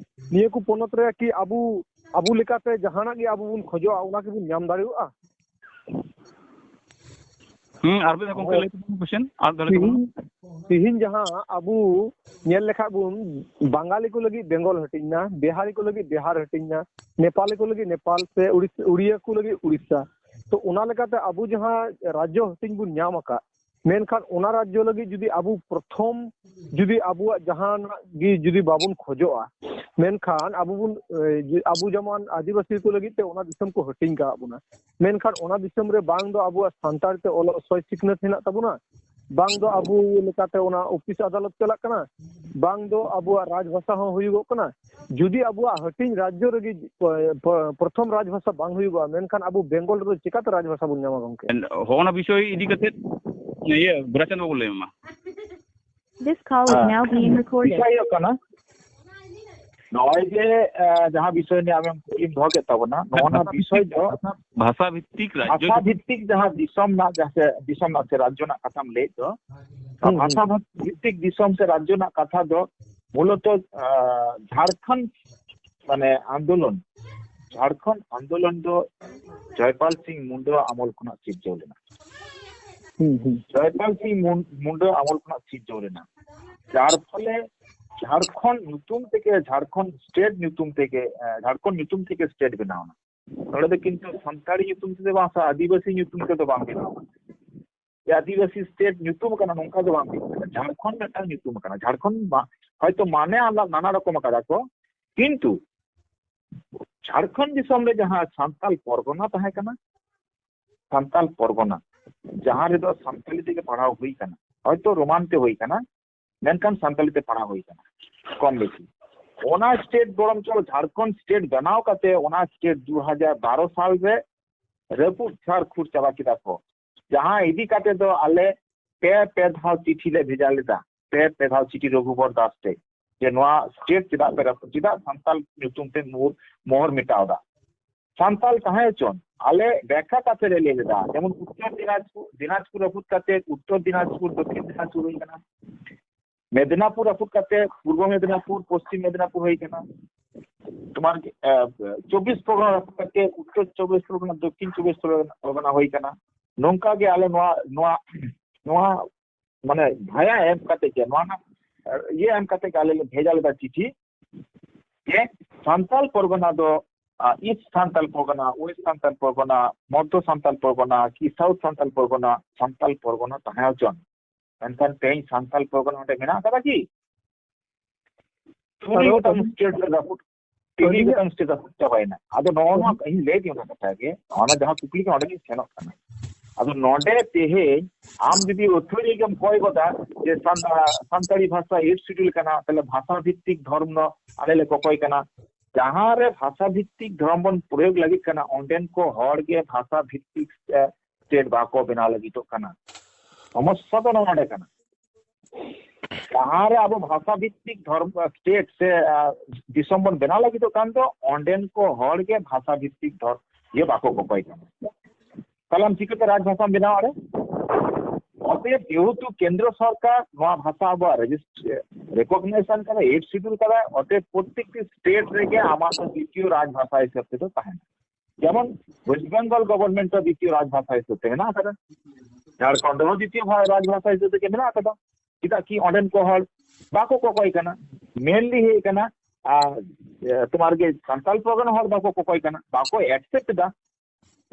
ᱱᱤᱭᱟᱹ ᱠᱚ ᱯᱚᱱᱚᱛ ᱨᱮ ᱠᱤ ᱟᱵᱚ, ᱟᱵᱚ ᱞᱮᱠᱟᱛᱮ ᱡᱟᱦᱟᱱᱟᱜ ᱜᱮ ᱟᱵᱚ ᱵᱚᱱ ᱠᱷᱚᱡᱚᱜᱼᱟ, ᱚᱱᱟ ᱠᱤᱵᱚᱱ ᱧᱟᱢ ᱫᱟᱲᱮᱭᱟᱜᱼᱟ? ᱦᱩᱸ, ᱟᱨ ᱢᱤᱫ ᱫᱷᱟᱣ ᱜᱚᱢᱠᱮ ᱦᱳᱭ᱾ ᱞᱟᱹᱭ ᱛᱟᱵᱚᱱ question, ᱟᱨ ᱫᱷᱟᱣ ᱞᱟᱹᱭ ᱛᱟᱵᱚᱱ ᱢᱮ᱾ ᱛᱤᱦᱤᱧ, ᱛᱤᱦᱤᱧ ᱡᱟᱦᱟᱸ ᱟᱵᱚ ᱧᱮᱞ ᱞᱮᱠᱷᱟᱡ ᱵᱚᱱ, ᱵᱟᱝᱜᱟᱞᱤ ᱠᱚ ᱞᱟᱹᱜᱤᱫ ᱵᱮᱝᱜᱚᱞ ᱦᱟᱹᱴᱤᱧ ᱮᱱᱟ, ᱵᱤᱦᱟᱨᱤ ᱠᱚ ᱞᱟᱹᱜᱤᱫ ᱵᱤᱦᱟᱨ ᱦᱟᱹᱴᱤᱧ ᱮᱱᱟ, ᱱᱮᱯᱟᱞᱤ ᱠᱚ ᱞᱟᱹᱜᱤᱫ ᱱᱮᱯᱟᱞ ᱥᱮ ᱩᱲᱤᱥ-, ᱩᱲᱤᱭᱟ ᱠᱚ ᱞᱟᱹᱜᱤᱫ ᱩᱲᱤᱥᱥᱟ᱾ ᱛᱚ, ᱚᱱᱟ ᱞᱮᱠᱟᱛᱮ ᱟᱵᱚ ᱡᱟᱦᱟᱸ ᱨᱟᱡᱽᱡᱚ ᱦᱟᱹᱴᱤᱧ ᱵᱚᱱ ᱧᱟᱢ ᱟᱠᱟᱫ, ᱢᱮᱱᱠᱷᱟᱱ ᱚᱱᱟ ᱨᱟᱡᱽᱡᱚ ᱞᱟᱹᱜᱤᱫ ᱡᱩᱫᱤ ᱟᱵᱚ ᱯᱨᱚᱛᱷᱚᱢ ᱡᱩᱫᱤ ᱟᱵᱚᱣᱟᱜ ᱡᱟᱦᱟᱱᱟᱜ ᱜᱮ ᱡᱩᱫᱤ ᱵᱟᱵᱚᱱ ᱠᱷᱚᱡᱚᱜᱼᱟ, ᱢᱮᱱᱠᱷᱟᱱ ᱟᱵᱚ ᱵᱚᱱ, ᱮ, ᱡᱮ ᱟᱵᱚ ᱡᱮᱢᱚᱱ ᱟᱹᱫᱤᱵᱟᱹᱥᱤ ᱠᱚ ᱞᱟᱹᱜᱤᱫ ᱛᱮ ᱚᱱᱟ ᱫᱤᱥᱚᱢ ᱠᱚ ᱦᱟᱹᱴᱤᱧ ᱠᱟᱜ ᱵᱚᱱᱟ, ᱢᱮᱱᱠᱷᱟᱱ ᱚᱱᱟ ᱫᱤᱥᱚᱢ ᱨᱮ ᱵᱟᱝ ᱫᱚ ᱟᱵᱚᱣᱟᱜ ᱥᱟᱱᱛᱟᱲ ᱛᱮ ᱚᱞᱚᱜ ᱥᱚᱭ ᱥᱤᱠᱷᱱᱟᱹᱛ ᱦᱮᱱᱟᱜ ᱛᱟᱵᱚᱱᱟ, ᱵᱟᱝ ᱫᱚ ᱟᱵᱚ ᱞᱮᱠᱟᱛᱮ ᱚᱱᱟ ᱚᱯᱷᱤᱥ ᱟᱫᱟᱞᱚᱛ ᱪᱟᱞᱟᱜ ᱠᱟᱱᱟ, ᱵᱟᱝ ᱫᱚ ᱟᱵᱚᱣᱟᱜ ᱨᱟᱡᱽ ᱵᱷᱟᱥᱟ ᱦᱚᱸ ᱦᱩᱭᱩᱜᱚᱜ ᱠᱟᱱᱟ᱾ ᱡᱩᱫᱤ ᱟᱵᱚᱣᱟᱜ ᱦᱟᱹᱴᱤᱧ ᱨᱟᱡᱽᱡᱚ ᱨᱮᱜᱮ ᱯᱨᱚᱛᱷᱚᱢ ᱨᱟᱡᱽ ᱵᱷᱟᱥᱟ ᱵᱟᱝ ᱦᱩᱭᱩᱜᱚᱜᱼᱟ, ᱢᱮᱱᱠᱷᱟᱱ ᱟᱵᱚ ᱵᱮᱝᱜᱚᱞ ᱨᱮᱫᱚ ᱪᱤᱠᱟᱛᱮ ᱨᱟᱡᱽ ᱵᱷᱟᱥᱟ ᱵᱚᱱ ᱧᱟᱢᱟ, ᱜᱚᱢᱠᱮ? ᱦᱚᱸᱜᱼᱚ ᱱᱟ ᱵᱤᱥᱚᱭ ᱤᱫᱤ ᱠᱟᱛᱮ, ᱤᱭᱟᱹ, ᱜᱩᱨᱟᱪᱟᱸᱫᱽ ᱵᱟᱵᱩ ᱞᱟᱹᱭ ᱢᱮ ᱢᱟ᱾ This call is ᱦᱮᱸ᱾ Now being recorded. ᱵᱤᱥᱚᱭ ᱦᱩᱭᱩᱜ ᱠᱟᱱᱟ, ᱱᱚᱜᱼᱚᱭ ᱡᱮ, ᱮ, ᱡᱟᱦᱟᱸ ᱵᱤᱥᱚᱭ ᱱᱤᱭᱮ ᱟᱢᱮᱢ ᱠᱩᱠᱞᱤᱢ ᱫᱚᱦᱚ ᱠᱮᱫ ᱛᱟᱵᱚᱱᱟ, ᱱᱚᱜᱼᱚ ᱱᱟ ᱵᱷᱟᱥᱟ ᱵᱤᱥᱚᱭ ᱫᱚ ᱵᱷᱟᱥᱟ, ᱵᱷᱟᱥᱟ ᱵᱷᱤᱛᱛᱤᱠ ᱨᱟᱡᱽᱡᱚ ᱵᱷᱟᱥᱟ ᱡᱩᱫᱤ ᱵᱷᱤᱛᱛᱤᱠ ᱡᱟᱦᱟᱸ ᱫᱤᱥᱚᱢ ᱨᱮᱱᱟᱜ, ᱡᱟᱦᱟᱸ ᱥᱮ ᱫᱤᱥᱚᱢ ᱨᱮᱱᱟᱜ ᱥᱮ ᱨᱟᱡᱽᱡᱚ ᱨᱮᱱᱟᱜ ᱠᱟᱛᱷᱟᱢ ᱞᱟᱹᱭᱮᱫ ᱫᱚ, ᱦᱩᱸ, ᱦᱩᱸ᱾ ᱵᱷᱟᱥᱟ ᱵᱷᱤᱛᱛᱤᱠ ᱫᱤᱥᱚᱢ ᱥᱮ ᱨᱟᱡᱽᱡᱚ ᱨᱮᱱᱟᱜ ᱠᱟᱛᱷᱟ ᱫᱚ ᱢᱩᱞᱚᱛᱚ, ᱟ, ᱡᱷᱟᱲᱠᱷᱚᱸᱰ, ᱢᱟᱱᱮ, ᱟᱱᱫᱳᱞᱚᱱ, ᱡᱷᱟᱲᱠᱷᱚᱸᱰ ᱟᱱᱫᱳᱞᱚᱱ ᱫᱚ ᱡᱚᱭᱯᱟᱞ ᱥᱤᱝ ᱢᱩᱱᱰᱟ ᱟᱢᱚᱞ ᱠᱷᱚᱱᱟᱜ ᱥᱤᱨᱡᱟᱹᱣ ᱞᱮᱱᱟ᱾ ᱦᱩᱸ, ᱦᱩᱸ᱾ ᱡᱚᱭᱯᱟᱞ ᱥᱤᱝ ᱢᱩᱱ-, ᱢᱩᱱᱰᱟ ᱟᱢᱚᱞ ᱠᱷᱚᱱᱟᱜ ᱥᱤᱨᱡᱟᱹᱣ ᱞᱮᱱᱟ, ᱡᱟᱨ ᱯᱷᱚᱞᱮ ᱡᱷᱟᱲᱠᱷᱚᱸᱰ ᱧᱩᱛᱩᱢ ᱛᱮᱜᱮ, ᱡᱷᱟᱲᱠᱷᱚᱸᱰ ᱥᱴᱮᱴ ᱧᱩᱛᱩᱢ ᱛᱮᱜᱮ, ᱮ, ᱡᱷᱟᱲᱠᱷᱚᱸᱰ ᱧᱩᱛᱩᱢ ᱛᱮᱜᱮ ᱥᱴᱮᱴ ᱵᱮᱱᱟᱣ ᱮᱱᱟ᱾ ᱱᱚᱰᱮ ᱫᱚ ᱠᱤᱱᱛᱩ ᱥᱟᱱᱛᱟᱲᱤ ᱧᱩᱛᱩᱢ ᱛᱮᱫᱚ ᱵᱟᱝ, ᱥᱮ ᱟᱹᱫᱤᱵᱟᱹᱥᱤ ᱧᱩᱛᱩᱢ ᱛᱮᱫᱚ ᱵᱟᱝ ᱵᱮᱱᱟᱣ ᱮᱱᱟ᱾ ᱡᱮ ᱟᱹᱫᱤᱵᱟᱹᱥᱤ ᱥᱴᱮᱴ ᱧᱩᱛᱩᱢ ᱠᱟᱱᱟ, ᱱᱚᱝᱠᱟ ᱫᱚ ᱵᱟᱝ ᱦᱩᱭᱩᱜ ᱠᱟᱱᱟ᱾ ᱡᱷᱟᱲᱠᱷᱚᱸᱰ ᱢᱤᱫᱴᱟᱝ ᱧᱩᱛᱩᱢ ᱠᱟᱱᱟ᱾ ᱡᱷᱟᱲᱠᱷᱚᱸᱰ ᱢᱟ ᱦᱚᱭᱛᱚ ᱢᱟᱱᱮ ᱟᱞᱟ-, ᱱᱟᱱᱟ ᱨᱚᱠᱚᱢ ᱟᱠᱟᱫᱟ ᱠᱚ, ᱠᱤᱱᱛᱩ ᱡᱷᱟᱲᱠᱷᱚᱸᱰ ᱫᱤᱥᱚᱢ ᱨᱮ ᱡᱟᱦᱟᱸ ᱥᱟᱱᱛᱟᱞ ᱯᱚᱨᱜᱚᱱᱟ ᱛᱟᱦᱮᱸ ᱠᱟᱱᱟ, ᱥᱟᱱᱛᱟᱞ ᱯᱚᱨᱜᱚᱱᱟ, ᱡᱟᱦᱟᱸ ᱨᱮᱫᱚ ᱥᱟᱱᱛᱟᱞᱤ ᱛᱮᱜᱮ ᱯᱟᱲᱦᱟᱣ ᱦᱩᱭ ᱠᱟᱱᱟ, ᱦᱚᱭᱛᱚ ᱨᱳᱢᱟᱱ ᱛᱮ ᱦᱩᱭ ᱠᱟᱱᱟ, ᱢᱮᱱᱠᱷᱟᱱ ᱥᱟᱱᱛᱟᱞᱤ ᱛᱮ ᱯᱟᱲᱦᱟᱣ ᱦᱩᱭ ᱠᱟᱱᱟ ᱠᱚᱢ ᱵᱮᱥᱤ᱾ ᱚᱱᱟ ᱥᱴᱮᱴ ᱵᱚᱨᱚᱝ ᱪᱚ ᱡᱷᱟᱲᱠᱷᱚᱸᱰ ᱥᱴᱮᱴ ᱵᱮᱱᱟᱣ ᱠᱟᱛᱮ ᱚᱱᱟ ᱥᱴᱮᱴ ᱫᱩ ᱦᱟᱡᱟᱨ ᱵᱟᱨᱚ ᱥᱟᱞ ᱨᱮ ᱨᱟᱹᱯᱩᱫ ᱪᱷᱟᱲ ᱠᱷᱩᱲ ᱪᱟᱵᱟ ᱠᱮᱫᱟ ᱠᱚ, ᱡᱟᱦᱟᱸ ᱤᱫᱤ ᱠᱟᱛᱮ ᱫᱚ ᱟᱞᱮ ᱯᱮ, ᱯᱮ ᱫᱷᱟᱣ ᱪᱤᱴᱷᱤ ᱞᱮ ᱵᱷᱮᱡᱟ ᱞᱮᱫᱟ, ᱯᱮ, ᱯᱮ ᱫᱷᱟᱣ ᱪᱤᱴᱷᱤ ᱨᱚᱜᱷᱩᱵᱚᱨ ᱫᱟᱥ ᱴᱷᱮᱡ, ᱡᱮ ᱱᱚᱣᱟ ᱥᱴᱮᱴ ᱪᱮᱫᱟᱜ ᱯᱮ ᱨᱟᱹᱯᱩᱫ, ᱪᱮᱫᱟᱜ ᱥᱟᱱᱛᱟᱞ ᱧᱩᱛᱩᱢ ᱛᱮ ᱢᱳᱦᱚᱨ, ᱢᱳᱦᱚᱨ ᱢᱮᱴᱟᱣ ᱫᱟ? ᱥᱟᱱᱛᱟᱞ ᱛᱟᱦᱮᱸ ᱦᱚᱪᱚᱱ, ᱟᱞᱮ ᱵᱮᱠᱷᱟ ᱠᱟᱛᱮ ᱞᱮ ᱞᱟᱹᱭ ᱞᱮᱫᱟ᱾ ᱡᱮᱢᱚᱱ ᱩᱛᱛᱚᱨ ᱫᱤᱱᱟᱡᱽᱯᱩᱨ, ᱫᱤᱱᱟᱡᱽᱯᱩᱨ ᱨᱟᱹᱯᱩᱫ ᱠᱟᱛᱮ ᱩᱛᱛᱚᱨ ᱫᱤᱱᱟᱡᱽᱯᱩᱨ, ᱫᱚᱠᱠᱷᱤᱱ ᱫᱤᱱᱟᱡᱽᱯᱩᱨ ᱦᱩᱭ ᱠᱟᱱᱟ, ᱢᱮᱫᱽᱱᱟᱯᱩᱨ ᱨᱟᱹᱯᱩᱫ ᱠᱟᱛᱮ ᱯᱩᱨᱵᱚ ᱢᱮᱫᱽᱱᱟᱯᱩᱨ, ᱯᱚᱥᱪᱤᱢ ᱢᱮᱫᱽᱱᱟᱯᱩᱨ ᱦᱩᱭ ᱠᱟᱱᱟ, ᱛᱳᱢᱟᱨ ᱮ, ᱪᱚᱵᱵᱤᱥ ᱯᱚᱨᱜᱚᱱᱟ ᱨᱟᱹᱯᱩᱫ ᱠᱟᱛᱮ ᱩᱛᱛᱚᱨ ᱪᱚᱵᱵᱤᱥ ᱯᱚᱨᱜᱚᱱᱟ, ᱫᱚᱠᱠᱷᱤᱱ ᱪᱚᱵᱵᱤᱥ ᱯᱚᱨᱜᱚᱱᱟ ᱦᱩᱭ ᱠᱟᱱᱟ᱾ ᱱᱚᱝᱠᱟ ᱜᱮ ᱟᱞᱮ ᱱᱚᱣᱟ ᱱᱚᱣᱟ ᱱᱚᱣᱟ ᱢᱟᱱᱮ ᱵᱷᱟᱭᱟ ᱮᱢ ᱠᱟᱛᱮ ᱜᱮ, ᱱᱚᱣᱟ ᱨᱮᱱᱟᱜ, ᱮ, ᱤᱭᱟᱹ ᱮᱢ ᱠᱟᱛᱮ ᱜᱮ ᱟᱞᱮ ᱞᱮ ᱵᱷᱮᱡᱟ ᱞᱮᱫᱟ ᱪᱤᱴᱷᱤ ᱡᱮ ᱥᱟᱱᱛᱟᱞ ᱯᱚᱨᱜᱚᱱᱟ ᱫᱚ, ᱟ, ᱤᱥᱴ ᱥᱟᱱᱛᱟᱞ ᱯᱚᱨᱜᱚᱱᱟ, ᱳᱭᱮᱥᱴ ᱥᱟᱱᱛᱟᱞ ᱯᱚᱨᱜᱚᱱᱟ, ᱢᱚᱫᱽᱫᱷᱚ ᱥᱟᱱᱛᱟᱞ ᱯᱚᱨᱜᱚᱱᱟ ᱠᱤ ᱥᱟᱣᱩᱛᱷ ᱥᱟᱱᱛᱟᱞ ᱯᱚᱨᱜᱚᱱᱟ, ᱥᱟᱱᱛᱟᱞ ᱯᱚᱨᱜᱚᱱᱟ ᱛᱟᱦᱮᱸ ᱦᱚᱪᱚᱱ᱾ ᱢᱮᱱᱠᱷᱟᱱ ᱛᱮᱦᱮᱧ ᱥᱟᱱᱛᱟᱞ ᱯᱚᱨᱜᱚᱱᱟ ᱚᱸᱰᱮ ᱢᱮᱱᱟᱜ ᱟᱠᱟᱫᱟ ᱠᱤ? ᱛᱩᱨᱩᱭ ᱟᱫᱚ ᱜᱚᱴᱟᱝ ᱟᱹᱞᱤᱧ ᱥᱴᱮᱴ ᱨᱮ ᱨᱟᱹᱯᱩᱫ, ᱛᱩᱨᱩᱭ ᱟᱹᱞᱤᱧᱟᱜ ᱜᱚᱴᱟᱝ ᱥᱴᱮᱴ ᱨᱟᱹᱯᱩᱫ ᱪᱟᱵᱟᱭᱮᱱᱟ᱾ ᱟᱫᱚ ᱱᱚᱜᱼᱚ ᱱᱚᱣᱟ ᱤᱧ ᱞᱟᱹᱭ ᱫᱤᱧ ᱚᱱᱟ ᱠᱟᱛᱷᱟ ᱜᱮ, ᱚᱱᱟ ᱡᱟᱦᱟᱸ ᱠᱩᱠᱞᱤ ᱠᱟᱱᱟ ᱚᱸᱰᱮ ᱜᱤᱧ ᱥᱮᱱᱚᱜ ᱠᱟᱱᱟ᱾ ᱟᱫᱚ ᱱᱚᱰᱮ ᱛᱮᱦᱮᱧ ᱟᱢ ᱡᱩᱫᱤ ᱟᱹᱛᱷᱟᱹᱲᱤ ᱜᱮᱢ ᱠᱚᱭ ᱜᱚᱫᱟ ᱡᱮ ᱥᱟᱱ-, ᱥᱟᱱᱛᱟᱲᱤ ᱵᱷᱟᱥᱟ ᱮᱭᱤᱴ ᱥᱤᱰᱩᱞ ᱠᱟᱱᱟ, ᱛᱟᱦᱞᱮ ᱵᱷᱟᱥᱟ ᱵᱷᱤᱛᱛᱤᱠ ᱫᱷᱚᱨᱢ ᱫᱚ ᱟᱞᱮ ᱞᱮ ᱠᱚᱠᱚᱭ ᱠᱟᱱᱟ᱾ ᱡᱟᱦᱟᱸ ᱨᱮ ᱵᱷᱟᱥᱟ ᱵᱷᱤᱛᱛᱤᱠ ᱫᱷᱚᱨᱚᱢ ᱵᱚᱱ ᱯᱨᱚᱭᱳᱜᱽ ᱞᱟᱹᱜᱤᱫ ᱠᱟᱱᱟ, ᱚᱸᱰᱮᱱ ᱠᱚ ᱦᱚᱲ ᱜᱮ ᱵᱷᱟᱥᱟ ᱵᱷᱤᱛᱛᱤᱠ, ᱮ, ᱥᱴᱮᱴ ᱵᱟᱠᱚ ᱵᱮᱱᱟᱣ ᱞᱟᱹᱜᱤᱫᱚᱜ ᱠᱟᱱᱟ᱾ ᱥᱚᱢᱚᱥᱥᱟ ᱫᱚ ᱱᱚᱰᱮ ᱠᱟᱱᱟ᱾ ᱡᱟᱦᱟᱸ ᱨᱮ ᱟᱵᱚ ᱵᱷᱟᱥᱟ ᱵᱷᱤᱛᱛᱤᱠ ᱫᱷᱚᱨᱢ, ᱥᱴᱮᱴ ᱥᱮ, ᱟ, ᱫᱤᱥᱚᱢ ᱵᱚᱱ ᱵᱮᱱᱟᱣ ᱞᱟᱹᱜᱤᱫᱚᱜ ᱠᱟᱱ ᱫᱚ, ᱚᱸᱰᱮᱱ ᱠᱚ ᱦᱚᱲ ᱜᱮ ᱵᱷᱟᱥᱟ ᱵᱷᱤᱛᱛᱤᱠ ᱫᱷᱚᱨ-, ᱤᱭᱟᱹ ᱵᱟᱠᱚ ᱠᱚᱠᱚᱭ ᱠᱟᱱᱟ᱾ ᱛᱟᱦᱞᱮ ᱟᱢ ᱪᱤᱠᱟᱹᱛᱮ ᱨᱟᱡᱽ ᱵᱷᱟᱥᱟᱢ ᱵᱮᱱᱟᱣᱟ ᱨᱮ? ᱚᱛᱮᱵ ᱡᱮᱦᱮᱛᱩ ᱠᱮᱱᱫᱨᱚ ᱥᱚᱨᱠᱟᱨ ᱱᱚᱣᱟ ᱵᱷᱟᱥᱟ ᱟᱵᱚᱣᱟᱜ ᱨᱮᱡᱤᱥᱴ-, ᱨᱮᱠᱚᱜᱱᱟᱭᱡᱮᱥᱚᱱ ᱠᱟᱫᱟ, ᱮᱭᱤᱴ ᱥᱤᱰᱩᱞ ᱠᱟᱫᱟ, ᱚᱛᱮᱵ ᱯᱨᱚᱛᱮᱠᱴᱤ ᱥᱴᱮᱴ ᱨᱮᱜᱮ ᱟᱢᱟᱜ ᱫᱚ ᱫᱤᱛᱤᱭᱚ ᱨᱟᱡᱽ ᱵᱷᱟᱥᱟ ᱦᱤᱥᱟᱹᱵ ᱛᱮᱫᱚ ᱛᱟᱦᱮᱱᱟ᱾ ᱡᱮᱢᱚᱱ ᱳᱭᱮᱥᱴ ᱵᱮᱝᱜᱚᱞ ᱜᱚᱵᱷᱚᱨᱱᱢᱮᱱᱴ ᱫᱚ ᱫᱤᱛᱤᱭᱚ ᱨᱟᱡᱽ ᱵᱷᱟᱥᱟ ᱦᱤᱥᱟᱹᱵ ᱛᱮ ᱢᱮᱱᱟᱜ ᱟᱠᱟᱫᱟ, ᱡᱷᱟᱲᱠᱷᱚᱸᱰ ᱨᱮᱦᱚᱸ ᱫᱤᱛᱤᱭᱚ ᱵᱷᱟ-, ᱨᱟᱡᱽ ᱵᱷᱟᱥᱟ ᱦᱤᱥᱟᱹᱵ ᱛᱮᱜᱮ ᱢᱮᱱᱟᱜ ᱟᱠᱟᱫᱟ᱾ ᱪᱮᱫᱟᱜ ᱠᱤ ᱚᱸᱰᱮᱱ ᱠᱚ ᱦᱚᱲ ᱵᱟᱠᱚ ᱠᱚᱠᱚᱭ ᱠᱟᱱᱟ, ᱢᱮᱱᱞᱤ ᱦᱮᱡ ᱠᱟᱱᱟ, ᱟᱨ, ᱮ, ᱛᱳᱢᱟᱨ ᱜᱮ ᱥᱟᱱᱛᱟᱞ ᱯᱚᱨᱜᱟᱱᱟ ᱦᱚᱲ ᱵᱟᱠᱚ ᱠᱚᱠᱚᱭ ᱠᱟᱱᱟ, ᱵᱟᱠᱚ ᱮᱠᱥᱮᱯᱴ ᱮᱫᱟ᱾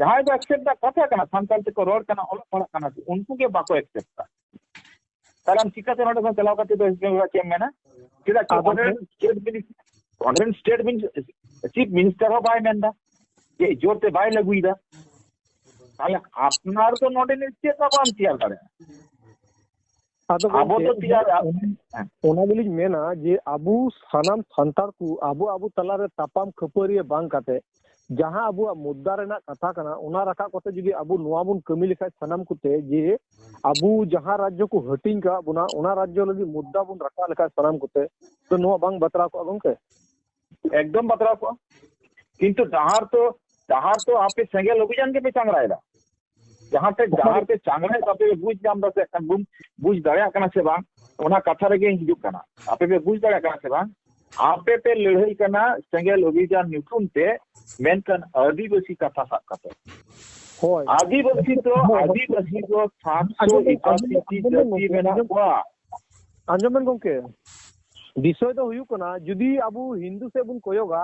ᱡᱟᱦᱟᱸᱭ ᱠᱚ ᱮᱠᱥᱮᱯᱴ ᱮᱫᱟ, ᱠᱟᱛᱷᱟ ᱠᱟᱱᱟ, ᱥᱟᱱᱛᱟᱲ ᱛᱮᱠᱚ ᱨᱚᱲ ᱠᱟᱱᱟ, ᱚᱞᱚᱜ ᱯᱟᱲᱦᱟᱜ ᱠᱟᱱᱟ ᱠᱚ, ᱩᱱᱠᱩ ᱜᱮ ᱵᱟᱠᱚ ᱮᱠᱥᱮᱯᱴ ᱮᱫᱟ᱾ ᱛᱟᱦᱞᱮ ᱟᱢ ᱪᱤᱠᱟᱹᱛᱮ ᱱᱚᱰᱮ ᱠᱷᱚᱱ ᱪᱟᱞᱟᱣ ᱠᱟᱛᱮ ᱫᱚ ᱪᱮᱫ ᱮᱢ ᱢᱮᱱᱟ? ᱪᱮᱫᱟᱜ ᱠᱤ ᱟᱫᱚ ᱚᱸᱰᱮ ᱨᱮᱱ ᱥᱴᱮᱴ ᱢᱤᱱᱤᱥ-, ᱚᱸᱰᱮ ᱨᱮᱱ ᱥᱴᱮᱴ ᱢᱤᱱᱤᱥ-, ᱪᱤᱯ ᱢᱤᱱᱤᱥᱴᱟᱨ ᱦᱚᱸ ᱵᱟᱭ ᱢᱮᱱᱫᱟ ᱡᱮ ᱡᱳᱨ ᱛᱮ ᱵᱟᱭ ᱞᱟᱹᱜᱩᱭᱮᱫᱟ᱾ ᱛᱟᱦᱞᱮ ᱟᱯᱱᱟᱨ ᱫᱚ ᱱᱚᱰᱮ ᱱᱤᱡ ᱪᱮᱫ ᱦᱚᱸ ᱵᱟᱢ ᱛᱮᱭᱟᱨ ᱫᱟᱲᱮᱭᱟᱜᱼᱟ᱾ ᱟᱫᱚ ᱟᱵᱚ ᱫᱚ ᱜᱚᱢᱠᱮ, ᱛᱮᱭᱟᱨ, ᱚᱱᱟ, ᱦᱮᱸ᱾ ᱚᱱᱟ ᱜᱮᱞᱤᱧ ᱢᱮᱱᱟ ᱡᱮ ᱟᱵᱚ ᱥᱟᱱᱟᱢ ᱥᱟᱱᱛᱟᱲ ᱠᱚ ᱟᱵᱚ ᱟᱵᱚ ᱛᱟᱞᱟᱨᱮ ᱛᱟᱯᱟᱢ ᱠᱷᱟᱹᱯᱟᱹᱨᱤᱭᱟᱹ ᱵᱟᱝ ᱠᱟᱛᱮ ᱡᱟᱦᱟᱸ ᱟᱵᱚᱣᱟᱜ ᱢᱩᱫᱽᱫᱟ ᱨᱮᱱᱟᱜ ᱠᱟᱛᱷᱟ ᱠᱟᱱᱟ, ᱚᱱᱟ ᱨᱟᱠᱟᱵ ᱠᱟᱛᱮ ᱡᱩᱫᱤ ᱟᱵᱚ ᱱᱚᱣᱟ ᱵᱚᱱ ᱠᱟᱹᱢᱤ ᱞᱮᱠᱷᱟᱡ ᱥᱟᱱᱟᱢ ᱠᱚᱛᱮ, ᱡᱮ ᱟᱵᱚ ᱡᱟᱦᱟᱸ ᱨᱟᱡᱽᱡᱚ ᱠᱚ ᱦᱟᱹᱴᱤᱧ ᱠᱟᱜ ᱵᱚᱱᱟ, ᱚᱱᱟ ᱨᱟᱡᱽᱡᱚ ᱞᱟᱹᱜᱤᱫ ᱢᱩᱫᱽᱫᱟ ᱵᱚᱱ ᱨᱟᱠᱟᱵ ᱞᱮᱠᱷᱟᱡ ᱥᱟᱱᱟᱢ ᱠᱚᱛᱮ, ᱛᱚ ᱱᱚᱣᱟ ᱵᱟᱝ ᱵᱟᱛᱨᱟᱣ ᱠᱚᱜᱼᱟ ᱜᱚᱢᱠᱮ? ᱮᱠᱫᱚᱢ ᱵᱟᱛᱨᱟᱣ ᱠᱚᱜᱼᱟ᱾ ᱠᱤᱱᱛᱩ ᱰᱟᱦᱟᱨ ᱛᱚ ᱰᱟᱦᱟᱨ ᱛᱚ ᱟᱯᱮ ᱥᱮᱸᱜᱮᱞ ᱚᱵᱷᱤᱡᱟᱱ ᱜᱮᱯᱮ ᱪᱟᱝᱲᱟᱭᱮᱫᱟ᱾ ᱡᱟᱦᱟᱸ ᱛᱮ, ᱡᱟᱦᱟᱸ ᱛᱮ ᱪᱟᱝᱲᱟᱭ ᱫᱚ ᱟᱯᱮ ᱯᱮ ᱵᱩᱡᱽ ᱧᱟᱢ ᱫᱟ ᱥᱮ ᱵᱩᱡᱽ ᱫᱟᱲᱮᱭᱟᱜ ᱠᱟᱱᱟ ᱥᱮ ᱵᱟᱝ, ᱚᱱᱟ ᱠᱟᱛᱷᱟ ᱨᱮᱜᱮ ᱦᱤᱡᱩᱜ ᱠᱟᱱᱟ᱾ ᱟᱯᱮ ᱯᱮ ᱵᱩᱡᱽ ᱫᱟᱲᱮᱭᱟᱜ ᱠᱟᱱᱟ ᱥᱮ ᱵᱟᱝ? ᱟᱯᱮ ᱯᱮ ᱞᱟᱹᱲᱦᱟᱹᱭ ᱠᱟᱱᱟ ᱥᱮᱸᱜᱮᱞ ᱚᱵᱷᱤᱡᱟᱱ ᱧᱩᱛᱩᱢ ᱛᱮ, ᱢᱮᱱᱠᱷᱟᱱ ᱟᱹᱫᱤᱵᱟᱹᱥᱤ ᱠᱟᱛᱷᱟ ᱥᱟᱵ ᱠᱟᱛᱮ᱾ ᱦᱳᱭ᱾ ᱟᱹᱫᱤᱵᱟᱹᱥᱤ ᱫᱚ, ᱦᱳᱭ, ᱦᱳᱭ᱾ ᱟᱹᱫᱤᱵᱟᱹᱥᱤ ᱫᱚ ᱥᱟᱛᱥᱚ ᱟᱸᱡᱚᱢ ᱵᱮᱱ, ᱟᱸᱡᱚᱢ ᱮᱠᱟᱥᱤ ᱵᱮᱱ, ᱴᱤ ᱟᱸᱡᱚᱢ ᱵᱮᱱ ᱡᱟᱹᱛᱤ ᱜᱚᱢᱠᱮ, ᱢᱮᱱᱟᱜ ᱟᱸᱡᱚᱢ ᱠᱚᱣᱟ᱾ ᱟᱸᱡᱚᱢ ᱵᱮᱱ ᱜᱚᱢᱠᱮ, ᱵᱤᱥᱚᱭ ᱫᱚ ᱦᱩᱭᱩᱜ ᱠᱟᱱᱟ, ᱡᱩᱫᱤ ᱟᱵᱚ ᱦᱤᱱᱫᱩ ᱥᱮᱫ ᱵᱚᱱ ᱠᱚᱭᱚᱜᱟ,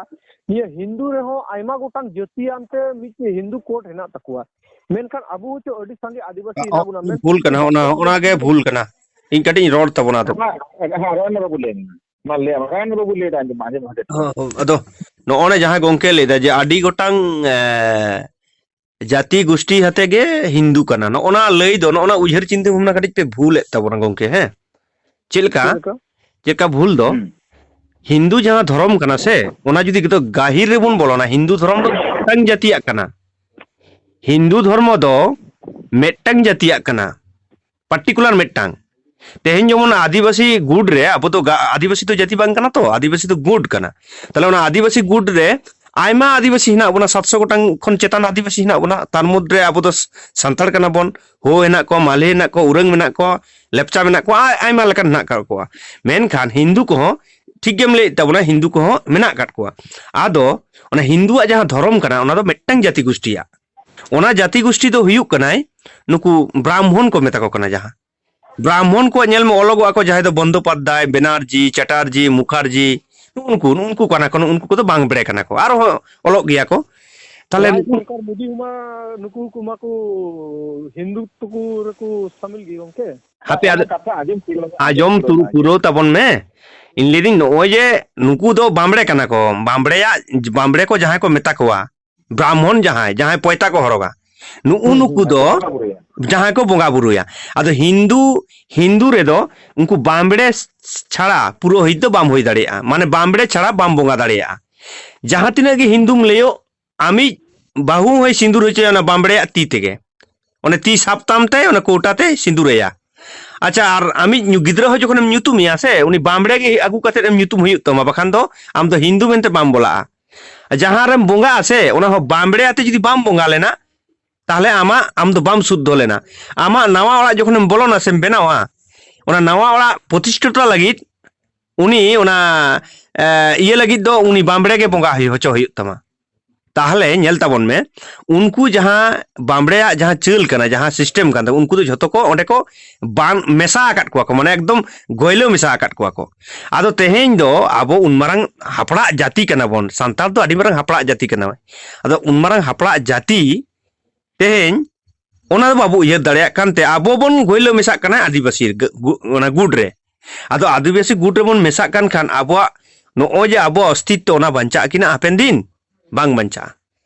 ᱱᱤᱭᱟᱹ ᱦᱤᱱᱫᱩ ᱨᱮᱦᱚᱸ ᱟᱭᱢᱟ ᱜᱚᱴᱟᱝ ᱡᱟᱹᱛᱤᱭᱟᱱ ᱛᱮ ᱢᱤᱫᱴᱮᱱ ᱦᱤᱱᱫᱩ ᱠᱳᱰ ᱦᱮᱱᱟᱜ ᱛᱟᱠᱚᱣᱟ, ᱢᱮᱱᱠᱷᱟᱱ ᱟᱵᱚ ᱦᱚᱪᱚ ᱟᱹᱰᱤ ᱥᱟᱸᱜᱮ ᱟᱹᱫᱤᱵᱟᱹᱥᱤ ᱦᱮᱱᱟᱜ ᱵᱚᱱᱟ᱾ ᱢᱮᱱᱠᱷᱟᱱ ᱵᱷᱩᱞ ᱠᱟᱱᱟ, ᱚᱱᱟ, ᱚᱱᱟ ᱜᱮ ᱵᱷᱩᱞ ᱠᱟᱱᱟ᱾ ᱤᱧ ᱠᱟᱹᱴᱤᱡ ᱤᱧ ᱨᱚᱲ ᱛᱟᱵᱚᱱᱟ ᱟᱫᱚ᱾ ᱦᱮᱸ, ᱦᱮᱸ, ᱨᱚᱲ ᱢᱮ ᱵᱟᱹᱵᱩ, ᱞᱟᱹᱭ ᱢᱮ᱾ ᱢᱟ ᱞᱟᱹᱭ ᱢᱮ, ᱨᱚᱲ ᱢᱮ ᱵᱟᱹᱵᱩ, ᱞᱟᱹᱭ ᱫᱟ, ᱟᱸᱡᱚᱢ, ᱟᱸᱡᱚᱢ, ᱟᱸᱡᱚᱢ᱾ ᱦᱚᱸ, ᱦᱚᱸ, ᱟᱫᱚ ᱱᱚᱜᱼᱚ ᱱᱟ ᱡᱟᱦᱟᱸ ᱜᱚᱝᱠᱮ ᱞᱟᱹᱭ ᱫᱟ ᱡᱮ ᱟᱹᱰᱤ ᱜᱚᱴᱟᱝ, ᱮ, ᱡᱟᱹᱛᱤ ᱜᱩᱥᱴᱤ ᱦᱟᱛᱮ ᱜᱮ ᱦᱤᱱᱫᱩ ᱠᱟᱱᱟ, ᱱᱚᱜᱼᱚ ᱱᱟ ᱞᱟᱹᱭ ᱫᱚ, ᱱᱚᱜᱼᱚ ᱱᱟ ᱩᱭᱦᱟᱹᱨ ᱪᱤᱱᱛᱟᱹ ᱵᱷᱟᱵᱽᱱᱟ ᱠᱟᱹᱴᱤᱡ ᱯᱮ ᱵᱷᱩᱞᱮᱫ ᱛᱟᱵᱚᱱᱟ ᱜᱚᱝᱠᱮ, ᱦᱮᱸ? ᱪᱮᱫ ᱞᱮᱠᱟ? ᱪᱮᱫ ᱞᱮᱠᱟ? ᱪᱮᱫ ᱞᱮᱠᱟ ᱵᱷᱩᱞ ᱫᱚ? ᱦᱩᱸ᱾ ᱦᱤᱱᱫᱩ ᱡᱟᱦᱟᱸ ᱫᱷᱚᱨᱚᱢ ᱠᱟᱱᱟ ᱥᱮ, ᱚᱱᱟ ᱡᱩᱫᱤ ᱜᱟᱹᱦᱤᱨ ᱨᱮᱵᱚᱱ ᱵᱚᱞᱚᱱᱟ, ᱦᱤᱱᱫᱩ ᱫᱷᱚᱨᱚᱢ ᱫᱚ ᱢᱤᱫᱴᱟᱝ ᱡᱟᱹᱛᱤᱭᱟᱜ ᱠᱟᱱᱟ᱾ ᱦᱤᱱᱫᱩ ᱫᱷᱚᱨᱢᱚ ᱫᱚ ᱢᱤᱫᱴᱟᱝ ᱡᱟᱹᱛᱤᱭᱟᱜ ᱠᱟᱱᱟ, ᱯᱟᱨᱴᱤᱠᱩᱞᱟᱨ ᱢᱤᱫᱴᱟᱝ᱾ ᱛᱮᱦᱮᱧ ᱡᱮᱢᱚᱱ ᱟᱹᱫᱤᱵᱟᱹᱥᱤ ᱜᱩᱴ ᱨᱮ ᱟᱵᱚ ᱫᱚ ᱜᱟ-, ᱟᱹᱫᱤᱵᱟᱹᱥᱤ ᱫᱚ ᱡᱟᱹᱛᱤ ᱵᱟᱝ ᱠᱟᱱᱟ ᱛᱚ, ᱟᱹᱫᱤᱵᱟᱹᱥᱤ ᱫᱚ ᱜᱩᱴ ᱠᱟᱱᱟ᱾ ᱛᱟᱦᱞᱮ ᱚᱱᱟ ᱟᱹᱫᱤᱵᱟᱹᱥᱤ ᱜᱩᱴ ᱨᱮ ᱟᱭᱢᱟ ᱟᱹᱫᱤᱵᱟᱹᱥᱤ ᱦᱮᱱᱟᱜ ᱵᱚᱱᱟ, ᱥᱟᱛᱥᱚ ᱜᱚᱴᱟᱝ ᱠᱷᱚᱱ ᱪᱮᱛᱟᱱ ᱟᱹᱫᱤᱵᱟᱹᱥᱤ ᱦᱮᱱᱟᱜ ᱵᱚᱱᱟ᱾ ᱛᱟᱨ ᱢᱚᱫᱽᱫᱷᱮ ᱨᱮ ᱟᱵᱚ ᱫᱚ ᱥᱟᱱᱛᱟᱲ ᱠᱟᱱᱟ ᱵᱚᱱ, ᱦᱳ ᱦᱮᱱᱟᱜ ᱠᱚᱣᱟ, ᱢᱟᱞᱦᱮ ᱦᱮᱱᱟᱜ ᱠᱚᱣᱟ, ᱩᱨᱟᱹᱝ ᱢᱮᱱᱟᱜ ᱠᱚᱣᱟ, ᱞᱮᱯᱪᱟ ᱢᱮᱱᱟᱜ ᱠᱚᱣᱟ, ᱟᱭ-, ᱟᱭᱢᱟ ᱞᱮᱠᱟᱱ ᱦᱮᱱᱟᱜ ᱟᱠᱟᱫ ᱠᱚᱣᱟ᱾ ᱢᱮᱱᱠᱷᱟᱱ ᱦᱤᱱᱫᱩ ᱠᱚᱦᱚᱸ ᱴᱷᱤᱠ ᱜᱮᱢ ᱞᱟᱹᱭᱮᱫ ᱛᱟᱵᱚᱱᱟ, ᱦᱤᱱᱫᱩ ᱠᱚᱦᱚᱸ ᱢᱮᱱᱟᱜ ᱟᱠᱟᱫ ᱠᱚᱣᱟ᱾ ᱟᱫᱚ ᱚᱱᱟ ᱦᱤᱱᱫᱩᱣᱟᱜ ᱡᱟᱦᱟᱸ ᱫᱷᱚᱨᱚᱢ ᱠᱟᱱᱟ, ᱚᱱᱟ ᱫᱚ ᱢᱤᱫᱴᱟᱝ ᱡᱟᱹᱛᱤ ᱜᱩᱥᱴᱤᱭᱟᱜ᱾ ᱚᱱᱟ ᱡᱟᱹᱛᱤ ᱜᱩᱥᱴᱤ ᱫᱚ ᱦᱩᱭᱩᱜ ᱠᱟᱱᱟᱭ ᱱᱩᱠᱩ ᱵᱨᱟᱦᱢᱚᱱ ᱠᱚ ᱢᱮᱛᱟ ᱠᱚ ᱠᱟᱱᱟ, ᱡᱟᱦᱟᱸ ᱵᱨᱟᱦᱢᱚᱱ ᱠᱚᱣᱟᱜ ᱧᱮᱞ ᱢᱮ, ᱚᱞᱚᱜᱚᱜᱼᱟ ᱠᱚ ᱡᱟᱦᱟᱸᱭ ᱫᱚ ᱵᱚᱱᱫᱳᱯᱟᱫᱽᱫᱷᱟᱭ, ᱵᱮᱱᱟᱨᱡᱤ, ᱪᱟᱴᱟᱨᱡᱤ, ᱢᱩᱠᱷᱟᱨᱡᱤ, ᱱᱩᱜᱼᱩ ᱱᱩᱠᱩ, ᱱᱩᱜᱼᱩ ᱱᱩᱠᱩ ᱠᱟᱱᱟ ᱠᱚ, ᱱᱩᱜᱼᱩ ᱱᱩᱠᱩ ᱠᱚᱫᱚ ᱵᱟᱝ ᱵᱮᱲᱮ ᱠᱟᱱᱟ ᱠᱚ, ᱟᱨᱦᱚᱸ ᱚᱞᱚᱜ ᱜᱮᱭᱟ ᱠᱚ᱾ ᱛᱟᱦᱞᱮ ᱨᱟᱡᱽ ᱱᱩᱠᱩ ᱥᱚᱨᱠᱟᱨ ᱢᱳᱫᱤ ᱦᱚᱸᱢᱟ ᱱᱩᱠᱩ ᱠᱚᱢᱟ ᱠᱚ ᱦᱤᱱᱫᱩ ᱛᱩᱠᱩ ᱨᱮᱠᱚ ᱥᱟᱢᱤᱞ ᱜᱮ ᱜᱚᱝᱠᱮ᱾ ᱦᱟᱯᱮ ᱚᱱᱟ ᱟᱫᱚ ᱠᱟᱛᱷᱟ ᱟᱸᱡᱚᱢ ᱯᱩᱨᱟᱹᱣ, ᱟᱸᱡᱚᱢ ᱟᱸᱡᱚᱢ ᱯᱩᱨᱟᱹᱣ, ᱛᱩᱨᱩ-, ᱛᱟᱦᱚᱞᱮ᱾ ᱯᱩᱨᱟᱹᱣ ᱛᱟᱵᱚᱱ ᱢᱮ᱾ ᱤᱧ ᱞᱟᱹᱭᱫᱟᱹᱧ, ᱱᱚᱜᱼᱚᱭ ᱡᱮ ᱱᱩᱠᱩ ᱫᱚ ᱵᱟᱢᱵᱲᱮ ᱠᱟᱱᱟ ᱠᱚ, ᱵᱟᱢᱵᱲᱮᱭᱟᱜ, ᱵᱟᱢᱵᱲᱮ ᱠᱚ ᱡᱟᱦᱟᱸᱭ ᱠᱚ ᱢᱮᱛᱟ ᱠᱚᱣᱟ, ᱵᱨᱟᱦᱢᱚᱱ ᱡᱟᱦᱟᱸᱭ, ᱡᱟᱦᱟᱸᱭ ᱯᱚᱭᱛᱟ ᱠᱚ ᱦᱚᱨᱚᱜᱟ, ᱱᱩᱜᱼᱩ ᱦᱩᱸ, ᱱᱩᱠᱩ ᱦᱩᱸ, ᱫᱚ ᱵᱚᱸᱜᱟ ᱵᱩᱨᱩᱭᱟ᱾ ᱡᱟᱦᱟᱸᱭ ᱠᱚ ᱵᱚᱸᱜᱟ ᱵᱩᱨᱩᱭᱟ᱾ ᱟᱫᱚ ᱦᱤᱱᱫᱩ, ᱦᱤᱱᱫᱩ ᱨᱮᱫᱚ ᱩᱱᱠᱩ ᱵᱟᱢᱵᱲᱮ ᱪᱷᱟᱲᱟ ᱯᱩᱨᱳᱦᱤᱛ ᱫᱚ ᱵᱟᱢ ᱦᱩᱭ ᱫᱟᱲᱮᱭᱟᱜᱼᱟ, ᱢᱟᱱᱮ ᱵᱟᱢᱵᱲᱮ ᱪᱷᱟᱲᱟ ᱵᱟᱢ ᱵᱚᱸᱜᱟ ᱫᱟᱲᱮᱭᱟᱜᱼᱟ᱾ ᱡᱟᱦᱟᱸ ᱛᱤᱱᱟᱹᱜ ᱜᱮ ᱦᱤᱱᱫᱩᱢ ᱞᱟᱹᱭᱚᱜ, ᱟᱢᱤᱡ ᱵᱟᱹᱦᱩ ᱦᱚᱸᱭ ᱥᱤᱸᱫᱩᱨ ᱦᱚᱪᱚᱭᱟ ᱚᱱᱟ ᱵᱟᱢᱵᱲᱮᱭᱟᱜ ᱛᱤ ᱛᱮᱜᱮ᱾ ᱚᱱᱮ ᱛᱤ ᱥᱟᱵ ᱛᱟᱢ ᱛᱟᱭ, ᱚᱱᱟ ᱠᱚᱣᱴᱟ ᱛᱮᱭ ᱥᱤᱸᱫᱩᱨᱟᱭᱟ᱾ ᱟᱪᱪᱷᱟ, ᱟᱨ ᱟᱢᱤᱡ ᱧᱩ-, ᱜᱤᱫᱽᱨᱟᱹ ᱦᱚᱸ ᱡᱚᱠᱷᱚᱱᱮᱢ ᱧᱩᱛᱩᱢᱮᱭᱟ ᱥᱮ, ᱩᱱᱤ ᱵᱟᱢᱵᱲᱮ ᱜᱮ ᱟᱹᱜᱩ ᱠᱟᱛᱮᱫ ᱮᱢ ᱧᱩᱛᱩᱢ ᱦᱩᱭᱩᱜ ᱛᱟᱢᱟ, ᱵᱟᱠᱷᱟᱱ ᱫᱚ ᱟᱢ ᱫᱚ ᱦᱤᱱᱫᱩ ᱢᱮᱱᱛᱮ ᱵᱟᱢ ᱵᱚᱞᱟᱜᱼᱟ᱾ ᱡᱟᱦᱟᱸ ᱨᱮᱢ ᱵᱚᱸᱜᱟᱜᱼᱟ ᱥᱮ, ᱚᱱᱟ ᱦᱚᱸ ᱵᱟᱢᱵᱲᱮ ᱟᱛᱮ ᱡᱩᱫᱤ ᱵᱟᱢ ᱵᱚᱸᱜᱟ ᱞᱮᱱᱟ, ᱛᱟᱦᱞᱮ ᱟᱢᱟᱜ, ᱟᱢ ᱫᱚ ᱵᱟᱢ ᱥᱩᱫᱽᱫᱷᱚ ᱞᱮᱱᱟ᱾ ᱟᱢᱟᱜ ᱱᱟᱣᱟ ᱚᱲᱟᱜ ᱡᱚᱠᱷᱚᱱᱮᱢ ᱵᱚᱞᱚᱱᱟ ᱥᱮᱢ ᱵᱮᱱᱟᱣᱟ, ᱚᱱᱟ ᱱᱟᱣᱟ ᱚᱲᱟᱜ ᱯᱨᱚᱛᱤᱥᱴᱷᱟ ᱞᱟᱹᱜᱤᱫ ᱩᱱᱤ ᱚᱱᱟ, ᱮ, ᱤᱭᱟᱹ ᱞᱟᱹᱜᱤᱫ ᱫᱚ ᱩᱱᱤ ᱵᱟᱢᱵᱲᱮ ᱜᱮ ᱵᱚᱸᱜᱟ ᱦᱩᱭ ᱦᱚᱪᱚ ᱦᱩᱭᱩᱜ ᱛᱟᱢᱟ᱾ ᱛᱟᱦᱞᱮ ᱧᱮᱞ ᱛᱟᱵᱚᱱ ᱢᱮ, ᱩᱱᱠᱩ ᱡᱟᱦᱟᱸ ᱵᱟᱢᱵᱲᱮᱭᱟᱜ ᱡᱟᱦᱟᱸ ᱪᱟᱹᱞ ᱠᱟᱱᱟ, ᱡᱟᱦᱟᱸ ᱥᱤᱥᱴᱮᱢ ᱠᱟᱱ ᱛᱟᱠᱚ, ᱩᱱᱠᱩ ᱫᱚ ᱡᱷᱚᱛᱚ ᱠᱚ ᱚᱸᱰᱮ ᱠᱚ ᱵᱟᱱ ᱢᱮᱥᱟ ᱟᱠᱟᱫ ᱠᱚᱣᱟ ᱠᱚ, ᱢᱟᱱᱮ ᱮᱠᱫᱚᱢ ᱜᱚᱭᱞᱟᱹ ᱢᱮᱥᱟ ᱟᱠᱟᱫ ᱠᱚᱣᱟ ᱠᱚ᱾ ᱟᱫᱚ ᱛᱮᱦᱮᱧ ᱫᱚ ᱟᱵᱚ ᱩᱱ ᱢᱟᱨᱟᱝ ᱦᱟᱯᱲᱟᱜ ᱡᱟᱹᱛᱤ ᱠᱟᱱᱟ ᱵᱚᱱ, ᱥᱟᱱᱛᱟᱲ ᱫᱚ ᱟᱹᱰᱤ ᱢᱟᱨᱟᱝ ᱦᱟᱯᱲᱟᱜ ᱡᱟᱹᱛᱤ ᱠᱟᱱᱟ᱾ ᱟᱫᱚ ᱩᱱ ᱢᱟᱨᱟᱝ ᱦᱟᱯᱲᱟᱜ ᱡᱟᱹᱛᱤ ᱛᱮᱦᱮᱧ ᱚᱱᱟ ᱫᱚ ᱵᱟᱵᱚ ᱩᱭᱦᱟᱹᱨ ᱫᱟᱲᱮᱭᱟᱜ ᱠᱟᱱᱛᱮ ᱟᱵᱚ ᱵᱚᱱ ᱜᱚᱭᱞᱟᱹ ᱢᱮᱥᱟᱜ ᱠᱟᱱᱟ ᱟᱹᱫᱤᱵᱟᱹᱥᱤ ᱜ-, ᱜᱩ-, ᱚᱱᱟ ᱜᱩᱴ ᱨᱮ᱾ ᱟᱫᱚ ᱟᱹᱫᱤᱵᱟᱹᱥᱤ ᱜᱩᱴ ᱨᱮᱵᱚᱱ ᱢᱮᱥᱟᱜ ᱠᱟᱱ ᱠᱷᱟᱱ ᱟᱵᱚᱣᱟᱜ ᱱᱚᱜᱼᱚᱭ ᱡᱮ ᱟᱵᱚᱣᱟᱜ ᱚᱥᱛᱤᱛᱛᱚ, ᱚᱱᱟ ᱵᱟᱧᱪᱟᱜ ᱠᱤᱱᱟ ᱦᱟᱯᱮᱱ ᱫᱤᱱ? ᱵᱟᱝ ᱵᱟᱧᱪᱟᱜᱼᱟ᱾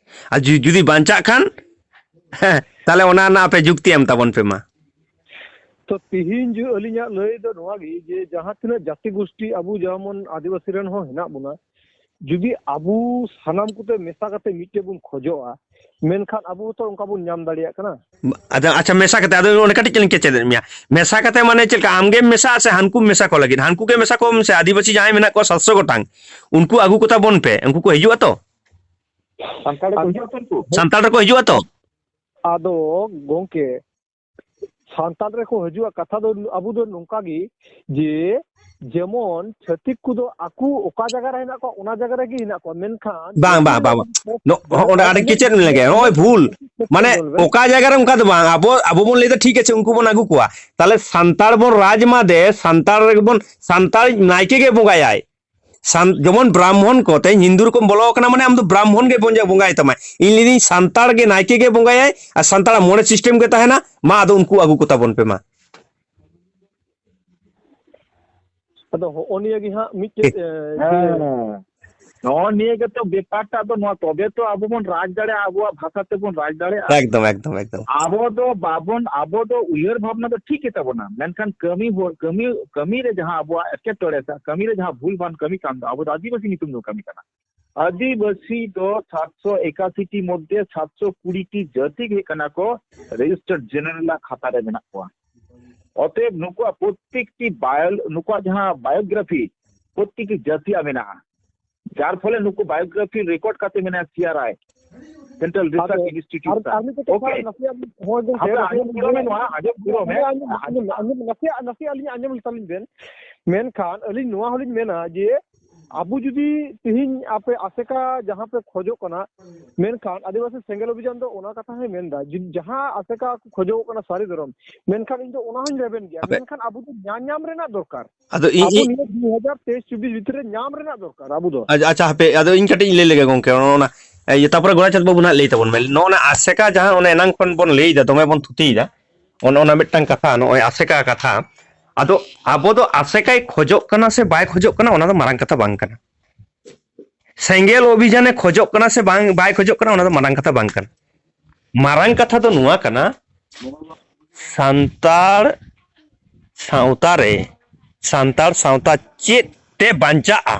ᱟᱨ ᱡᱩ-, ᱡᱩᱫᱤ ᱵᱟᱧᱪᱟᱜ ᱠᱷᱟᱱ, ᱦᱮᱸ, ᱛᱟᱦᱞᱮ ᱚᱱᱟ ᱨᱮᱱᱟᱜ ᱟᱯᱮ ᱡᱩᱠᱛᱤ ᱮᱢ ᱛᱟᱵᱚᱱ ᱯᱮ ᱢᱟ᱾ ᱛᱚ ᱛᱤᱦᱤᱧ ᱡᱮ ᱟᱹᱞᱤᱧᱟᱜ ᱞᱟᱹᱭ ᱫᱚ ᱱᱚᱣᱟ ᱜᱮ ᱡᱮ ᱡᱟᱦᱟᱸ ᱛᱤᱱᱟᱹᱜ ᱡᱟᱹᱛᱤ ᱜᱳᱥᱴᱤ ᱟᱵᱚ ᱡᱮᱢᱚᱱ ᱟᱹᱫᱤᱵᱟᱹᱥᱤ ᱨᱮᱱ ᱦᱚᱸ ᱦᱮᱱᱟᱜ ᱵᱚᱱᱟ, ᱡᱩᱫᱤ ᱟᱵᱚ ᱥᱟᱱᱟᱢ ᱠᱚᱛᱮ ᱢᱮᱥᱟ ᱠᱟᱛᱮ ᱢᱤᱫᱴᱮᱡ ᱵᱚᱱ ᱠᱷᱚᱡᱚᱜᱼᱟ, ᱢᱮᱱᱠᱷᱟᱱ ᱟᱵᱚ ᱦᱚᱸᱛᱚ ᱚᱱᱠᱟ ᱵᱚᱱ ᱧᱟᱢ ᱫᱟᱲᱮᱭᱟᱜ ᱠᱟᱱᱟ᱾ ᱟᱫᱚ ᱟᱪᱪᱷᱟ, ᱢᱮᱥᱟ ᱠᱟᱛᱮ, ᱟᱫᱚ ᱚᱸᱰᱮ ᱠᱟᱹᱴᱤᱡ ᱪᱩᱞᱩᱝ ᱠᱮᱪᱮᱫ ᱮᱫ ᱢᱮᱭᱟ᱾ ᱢᱮᱥᱟ ᱠᱟᱛᱮ ᱢᱟᱱᱮ ᱪᱮᱫ ᱞᱮᱠᱟ? ᱟᱢᱜᱮᱢ ᱢᱮᱥᱟᱜᱼᱟ ᱥᱮ ᱦᱟᱱᱠᱩᱢ ᱢᱮᱥᱟ ᱠᱚ ᱞᱟᱹᱜᱤᱫ? ᱦᱟᱱᱠᱩ ᱜᱮ ᱢᱮᱥᱟ ᱠᱚᱢ ᱥᱮ ᱟᱹᱫᱤᱵᱟᱹᱥᱤ ᱡᱟᱦᱟᱸᱭ ᱢᱮᱱᱟᱜ ᱠᱚᱣᱟ ᱥᱟᱛᱥᱚ ᱜᱚᱴᱟᱝ, ᱩᱱᱠᱩ ᱟᱹᱜᱩ ᱠᱚᱛᱟ ᱵᱚᱱ ᱯᱮ᱾ ᱩᱱᱠᱩ ᱠᱚ ᱦᱤᱡᱩᱜᱼᱟ ᱛᱚ? ᱥᱟᱱᱛᱟᱲ ᱠᱚ ᱦᱤᱡᱩᱜᱼᱟ ᱛᱚ ᱩᱱᱠᱩ? ᱥᱟᱱᱛᱟᱲ ᱨᱮᱠᱚ ᱦᱤᱡᱩᱜᱼᱟ ᱛᱚ? ᱟᱫᱚ ᱜᱚᱝᱠᱮ, ᱥᱟᱱᱛᱟᱲ ᱨᱮᱠᱚ ᱦᱤᱡᱩᱜᱼᱟ, ᱠᱟᱛᱷᱟ ᱫᱚ ᱟᱵᱚ ᱫᱚ ᱱᱚᱝᱠᱟ ᱜᱮ ᱡᱮ ᱡᱮᱢᱚᱱ ᱪᱷᱟᱹᱛᱤᱠ ᱠᱚᱫᱚ ᱟᱠᱚ ᱚᱠᱟ ᱡᱟᱭᱜᱟ ᱨᱮ ᱦᱮᱱᱟᱜ ᱠᱚᱣᱟ, ᱚᱱᱟ ᱡᱟᱭᱜᱟ ᱨᱮᱜᱮ ᱦᱮᱱᱟᱜ ᱠᱚᱣᱟ, ᱢᱮᱱᱠᱷᱟᱱ ᱵᱟᱝ, ᱵᱟᱝ, ᱵᱟᱝ, ᱵᱟᱝ᱾ ᱱᱚ-, ᱦᱚᱸ, ᱚᱸᱰᱮ ᱟᱹᱰᱤ ᱠᱮᱪᱮᱫ ᱞᱮᱜᱮ᱾ ᱱᱚᱜᱼᱚᱭ ᱵᱷᱩᱞ᱾ ᱢᱟᱱᱮ ᱚᱠᱟ ᱡᱟᱭᱜᱟ ᱨᱮ ᱚᱱᱠᱟ ᱫᱚ ᱵᱟᱝ, ᱟᱵᱚ, ᱟᱵᱚ ᱵᱚᱱ ᱞᱟᱹᱭᱫᱟ ᱴᱷᱤᱠ ᱟᱪᱷᱮ, ᱩᱱᱠᱩ ᱵᱚᱱ ᱟᱹᱜᱩ ᱠᱚᱣᱟ, ᱛᱟᱦᱞᱮ ᱥᱟᱱᱛᱟᱲ ᱵᱚᱱ ᱨᱟᱡᱽ ᱢᱟ ᱫᱮ, ᱥᱟᱱᱛᱟᱲ ᱨᱮᱜᱮ ᱵᱚᱱ, ᱥᱟᱱᱛᱟᱲ ᱱᱟᱭᱠᱮ ᱜᱮ ᱵᱚᱸᱜᱟᱭᱟᱭ᱾ ᱥᱟᱱ-, ᱡᱮᱢᱚᱱ ᱵᱨᱟᱦᱢᱚᱱ ᱠᱚ, ᱛᱮᱦᱮᱧ ᱦᱤᱱᱫᱩ ᱨᱮᱠᱚᱢ ᱵᱚᱞᱚ ᱟᱠᱟᱱᱟ, ᱢᱟᱱᱮ ᱟᱢ ᱫᱚ ᱵᱨᱟᱦᱢᱚᱱ ᱜᱮ ᱵᱚᱸᱜᱟ-, ᱵᱚᱸᱜᱟᱭ ᱛᱟᱢᱟᱭ᱾ ᱤᱧ ᱞᱟᱹᱭᱫᱟᱹᱧ ᱥᱟᱱᱛᱟᱲ ᱜᱮ ᱱᱟᱭᱠᱮ ᱜᱮ ᱵᱚᱸᱜᱟᱭᱟᱭ, ᱟᱨ ᱥᱟᱱᱛᱟᱲᱟᱜ ᱢᱚᱬᱮ ᱥᱤᱥᱴᱮᱢ ᱜᱮ ᱛᱟᱦᱮᱱᱟ᱾ ᱢᱟ ᱟᱫᱚ ᱩᱱᱠᱩ ᱟᱹᱜᱩ ᱠᱚᱛᱟ ᱵᱚᱱ ᱯᱮ ᱢᱟ᱾ ᱟᱫᱚ ᱦᱚᱸᱜᱼᱚ ᱱᱤᱭᱟᱹ ᱜᱮ ᱦᱟᱸᱜ ᱢᱤᱫᱴᱮᱡ, ᱮ, ᱡᱮ ᱦᱮᱸ᱾ ᱱᱚᱜᱼᱚ ᱱᱤᱭᱟᱹ ᱜᱮᱛᱚ ᱵᱮᱯᱟᱨ ᱴᱟᱜ ᱫᱚ ᱱᱚᱣᱟ, ᱛᱚᱵᱮ ᱛᱚ ᱟᱵᱚ ᱵᱚᱱ ᱨᱟᱡᱽ ᱫᱟᱲᱮᱭᱟᱜᱼᱟ, ᱟᱵᱚᱣᱟᱜ ᱵᱷᱟᱥᱟ ᱛᱮᱵᱚᱱ ᱨᱟᱡᱽ ᱫᱟᱲᱮᱭᱟᱜᱼᱟ᱾ ᱮᱠᱫᱚᱢ, ᱮᱠᱫᱚᱢ, ᱮᱠᱫᱚᱢ᱾ ᱟᱵᱚ ᱫᱚ ᱵᱟᱵᱚᱱ, ᱟᱵᱚ ᱫᱚ ᱩᱭᱦᱟᱹᱨ ᱵᱷᱟᱵᱽᱱᱟ ᱫᱚ ᱴᱷᱤᱠ ᱜᱮᱛᱟ ᱵᱚᱱᱟ, ᱢᱮᱱᱠᱷᱟᱱ ᱠᱟᱹᱢᱤ ᱦᱚᱲ, ᱠᱟᱹᱢᱤ, ᱠᱟᱹᱢᱤ ᱨᱮ ᱡᱟᱦᱟᱸ ᱟᱵᱚᱣᱟᱜ ᱮᱴᱠᱮᱴᱚᱬᱮ ᱥᱮ ᱠᱟᱹᱢᱤ ᱨᱮ ᱡᱟᱦᱟᱸ ᱵᱷᱩᱞ ᱵᱷᱟᱞ ᱠᱟᱹᱢᱤ ᱠᱟᱱ ᱫᱚ, ᱟᱵᱚ ᱫᱚ ᱟᱹᱫᱤᱵᱟᱹᱥᱤ ᱧᱩᱛᱩᱢ ᱫᱚ ᱠᱟᱹᱢᱤ ᱠᱟᱱᱟ᱾ ᱟᱹᱫᱤᱵᱟᱹᱥᱤ ᱫᱚ ᱥᱟᱛᱥᱚ ᱮᱠᱟᱥᱤ ᱴᱤ ᱢᱚᱫᱽᱫᱷᱮ ᱥᱟᱛᱥᱚ ᱠᱩᱲᱤ ᱴᱤ ᱡᱟᱹᱛᱤ ᱜᱮ ᱦᱩᱭᱩᱜ ᱠᱟᱱᱟ ᱠᱚ registered general ᱟᱜ ᱠᱷᱟᱛᱟ ᱨᱮ ᱢᱮᱱᱟᱜ ᱠᱚᱣᱟ᱾ ᱚᱛᱚᱮᱵ ᱱᱩᱠᱩᱣᱟᱜ ᱯᱨᱚᱛᱛᱮᱠᱴᱤ bio-, ᱱᱩᱠᱩᱣᱟᱜ ᱡᱟᱦᱟᱸ biography ᱯᱨᱚᱛᱛᱮᱠᱴᱤ ᱡᱟᱹᱛᱤᱭᱟᱜ ᱢᱮᱱᱟᱜᱼᱟ᱾ ᱡᱟᱨ ᱯᱷᱚᱞᱮ ᱱᱩᱠᱩ ᱵᱟᱭᱳᱜᱨᱟᱯᱷᱤ ᱨᱮᱠᱚᱨᱰ ᱠᱟᱛᱮ ᱢᱮᱱᱟᱜᱼᱟ ᱥᱤ ᱟᱨ ᱟᱭ, ᱥᱮᱱᱴᱨᱟᱞ ᱨᱤᱥᱟᱨᱪ ᱤᱱᱥᱴᱤᱴᱭᱩᱴ᱾ ᱟᱨ ᱢᱤᱫᱴᱮᱡ ᱠᱟᱛᱷᱟ, ᱱᱟᱥᱮᱭᱟᱜ, ᱦᱳᱭ ᱜᱚᱝᱠᱮ, ᱦᱟᱯᱮ, ᱱᱟᱥᱮᱭᱟᱜ ᱟᱸᱡᱚᱢ ᱯᱩᱨᱟᱹᱣ ᱢᱮ ᱱᱚᱣᱟ, ᱟᱸᱡᱚᱢ ᱯᱩᱨᱟᱹᱣ ᱢᱮ᱾ ᱟᱸᱡᱚᱢ, ᱟᱸᱡᱚᱢ, ᱟᱸᱡᱚᱢ, ᱱᱟᱥᱮᱭᱟᱜ, ᱱᱟᱥᱮᱭᱟᱜ ᱟᱹᱞᱤᱧ ᱟᱸᱡᱚᱢ ᱞᱮᱛᱟᱞᱤᱧ ᱵᱮᱱ᱾ ᱢᱮᱱᱠᱷᱟᱱ ᱟᱹᱞᱤᱧ ᱱᱚᱣᱟ ᱦᱚᱸᱞᱤᱧ ᱢᱮᱱᱟ ᱡᱮ ᱟᱵᱚ ᱡᱩᱫᱤ ᱛᱤᱦᱤᱧ ᱟᱯᱮ ᱟᱥᱮᱠᱟ ᱡᱟᱦᱟᱸ ᱯᱮ ᱠᱷᱚᱡᱚᱜ ᱠᱟᱱᱟ, ᱢᱮᱱᱠᱷᱟᱱ ᱟᱹᱫᱤᱵᱟᱹᱥᱤ ᱥᱮᱸᱜᱮᱞ ᱚᱵᱷᱤᱡᱟᱱ ᱫᱚ ᱚᱱᱟ ᱠᱟᱛᱷᱟ ᱦᱚᱸᱭ ᱢᱮᱱᱫᱟ, ᱡᱩᱫᱤ ᱡᱟᱦᱟᱸ ᱟᱥᱮᱠᱟ ᱠᱚ ᱠᱷᱚᱡᱚᱜ ᱠᱟᱱᱟ ᱥᱟᱹᱨᱤ ᱫᱷᱚᱨᱚᱢ, ᱢᱮᱱᱠᱷᱟᱱ ᱤᱧ ᱫᱚ ᱚᱱᱟ ᱦᱚᱸᱧ ᱨᱮᱵᱮᱱ ᱜᱮᱭᱟ᱾ ᱦᱟᱯᱮ᱾ ᱢᱮᱱᱠᱷᱟᱱ ᱟᱵᱚ ᱫᱚ ᱧᱟᱢ, ᱧᱟᱢ ᱨᱮᱱᱟᱜ ᱫᱚᱨᱠᱟᱨ᱾ ᱟᱫᱚ ᱤᱧ, ᱟᱵᱚ ᱤᱧ ᱱᱤᱭᱟᱹ ᱫᱩ ᱦᱟᱡᱟᱨ ᱛᱮᱭᱤᱥ ᱪᱚᱵᱵᱤᱥ ᱵᱷᱤᱛᱨᱤ ᱨᱮ ᱧᱟᱢ ᱨᱮᱱᱟᱜ ᱫᱚᱨᱠᱟᱨ ᱟᱵᱚ ᱫᱚ᱾ ᱟᱪᱪᱷᱟ, ᱟᱪᱪᱷᱟ, ᱦᱟᱯᱮ, ᱟᱫᱚ ᱤᱧ ᱠᱟᱹᱴᱤᱡ ᱤᱧ ᱞᱟᱹᱭ ᱞᱮᱜᱮ ᱜᱚᱝᱠᱮ, ᱚᱱᱟ, ᱤᱭᱟᱹ, ᱛᱟᱯᱚᱨᱮ ᱜᱳᱨᱟᱪᱟᱸᱫᱽ ᱵᱟᱹᱵᱩ ᱱᱟᱦᱟᱜ ᱞᱟᱹᱭ ᱛᱟᱵᱚᱱ ᱢᱮ᱾ ᱱᱚᱜᱼᱚ ᱱᱟ ᱟᱥᱮᱠᱟ ᱡᱟᱦᱟᱸ ᱚᱱᱮ ᱮᱱᱟᱝ ᱠᱷᱚᱱ ᱵᱚᱱ ᱞᱟᱹᱭ ᱮᱫᱟ, ᱫᱚᱢᱮ ᱵᱚᱱ ᱛᱷᱩᱛᱤᱭᱮᱫᱟ, ᱚᱱ-, ᱚᱱᱟ ᱢᱤᱫᱴᱟᱝ ᱠᱟᱛᱷᱟ, ᱱᱚᱜᱼᱚᱭ ᱟᱥᱮᱠᱟ ᱠᱟᱛᱷᱟ᱾ ᱟᱫᱚ ᱟᱵᱚ ᱫᱚ ᱟᱥᱮᱠᱟᱭ ᱠᱷᱚᱡᱚᱜ ᱠᱟᱱᱟ ᱥᱮ ᱵᱟᱭ ᱠᱷᱚᱡᱚᱜ ᱠᱟᱱᱟ, ᱚᱱᱟ ᱫᱚ ᱢᱟᱨᱟᱝ ᱠᱟᱛᱷᱟ ᱵᱟᱝ ᱠᱟᱱᱟ᱾ ᱥᱮᱸᱜᱮᱞ ᱚᱵᱷᱤᱡᱟᱱᱮ ᱠᱷᱚᱡᱚᱜ ᱠᱟᱱᱟ ᱥᱮ ᱵᱟᱝ, ᱵᱟᱭ ᱠᱷᱚᱡᱚᱜ ᱠᱟᱱᱟ, ᱚᱱᱟ ᱫᱚ ᱢᱟᱨᱟᱝ ᱠᱟᱛᱷᱟ ᱵᱟᱝ ᱠᱟᱱᱟ᱾ ᱢᱟᱨᱟᱝ ᱠᱟᱛᱷᱟ ᱫᱚ ᱱᱚᱣᱟ ᱠᱟᱱᱟ, ᱥᱟᱱᱛᱟᱲ ᱥᱟᱶᱛᱟ ᱨᱮ, ᱥᱟᱱᱛᱟᱲ ᱥᱟᱶᱛᱟ ᱪᱮᱫ ᱛᱮ ᱵᱟᱧᱪᱟᱜᱼᱟ,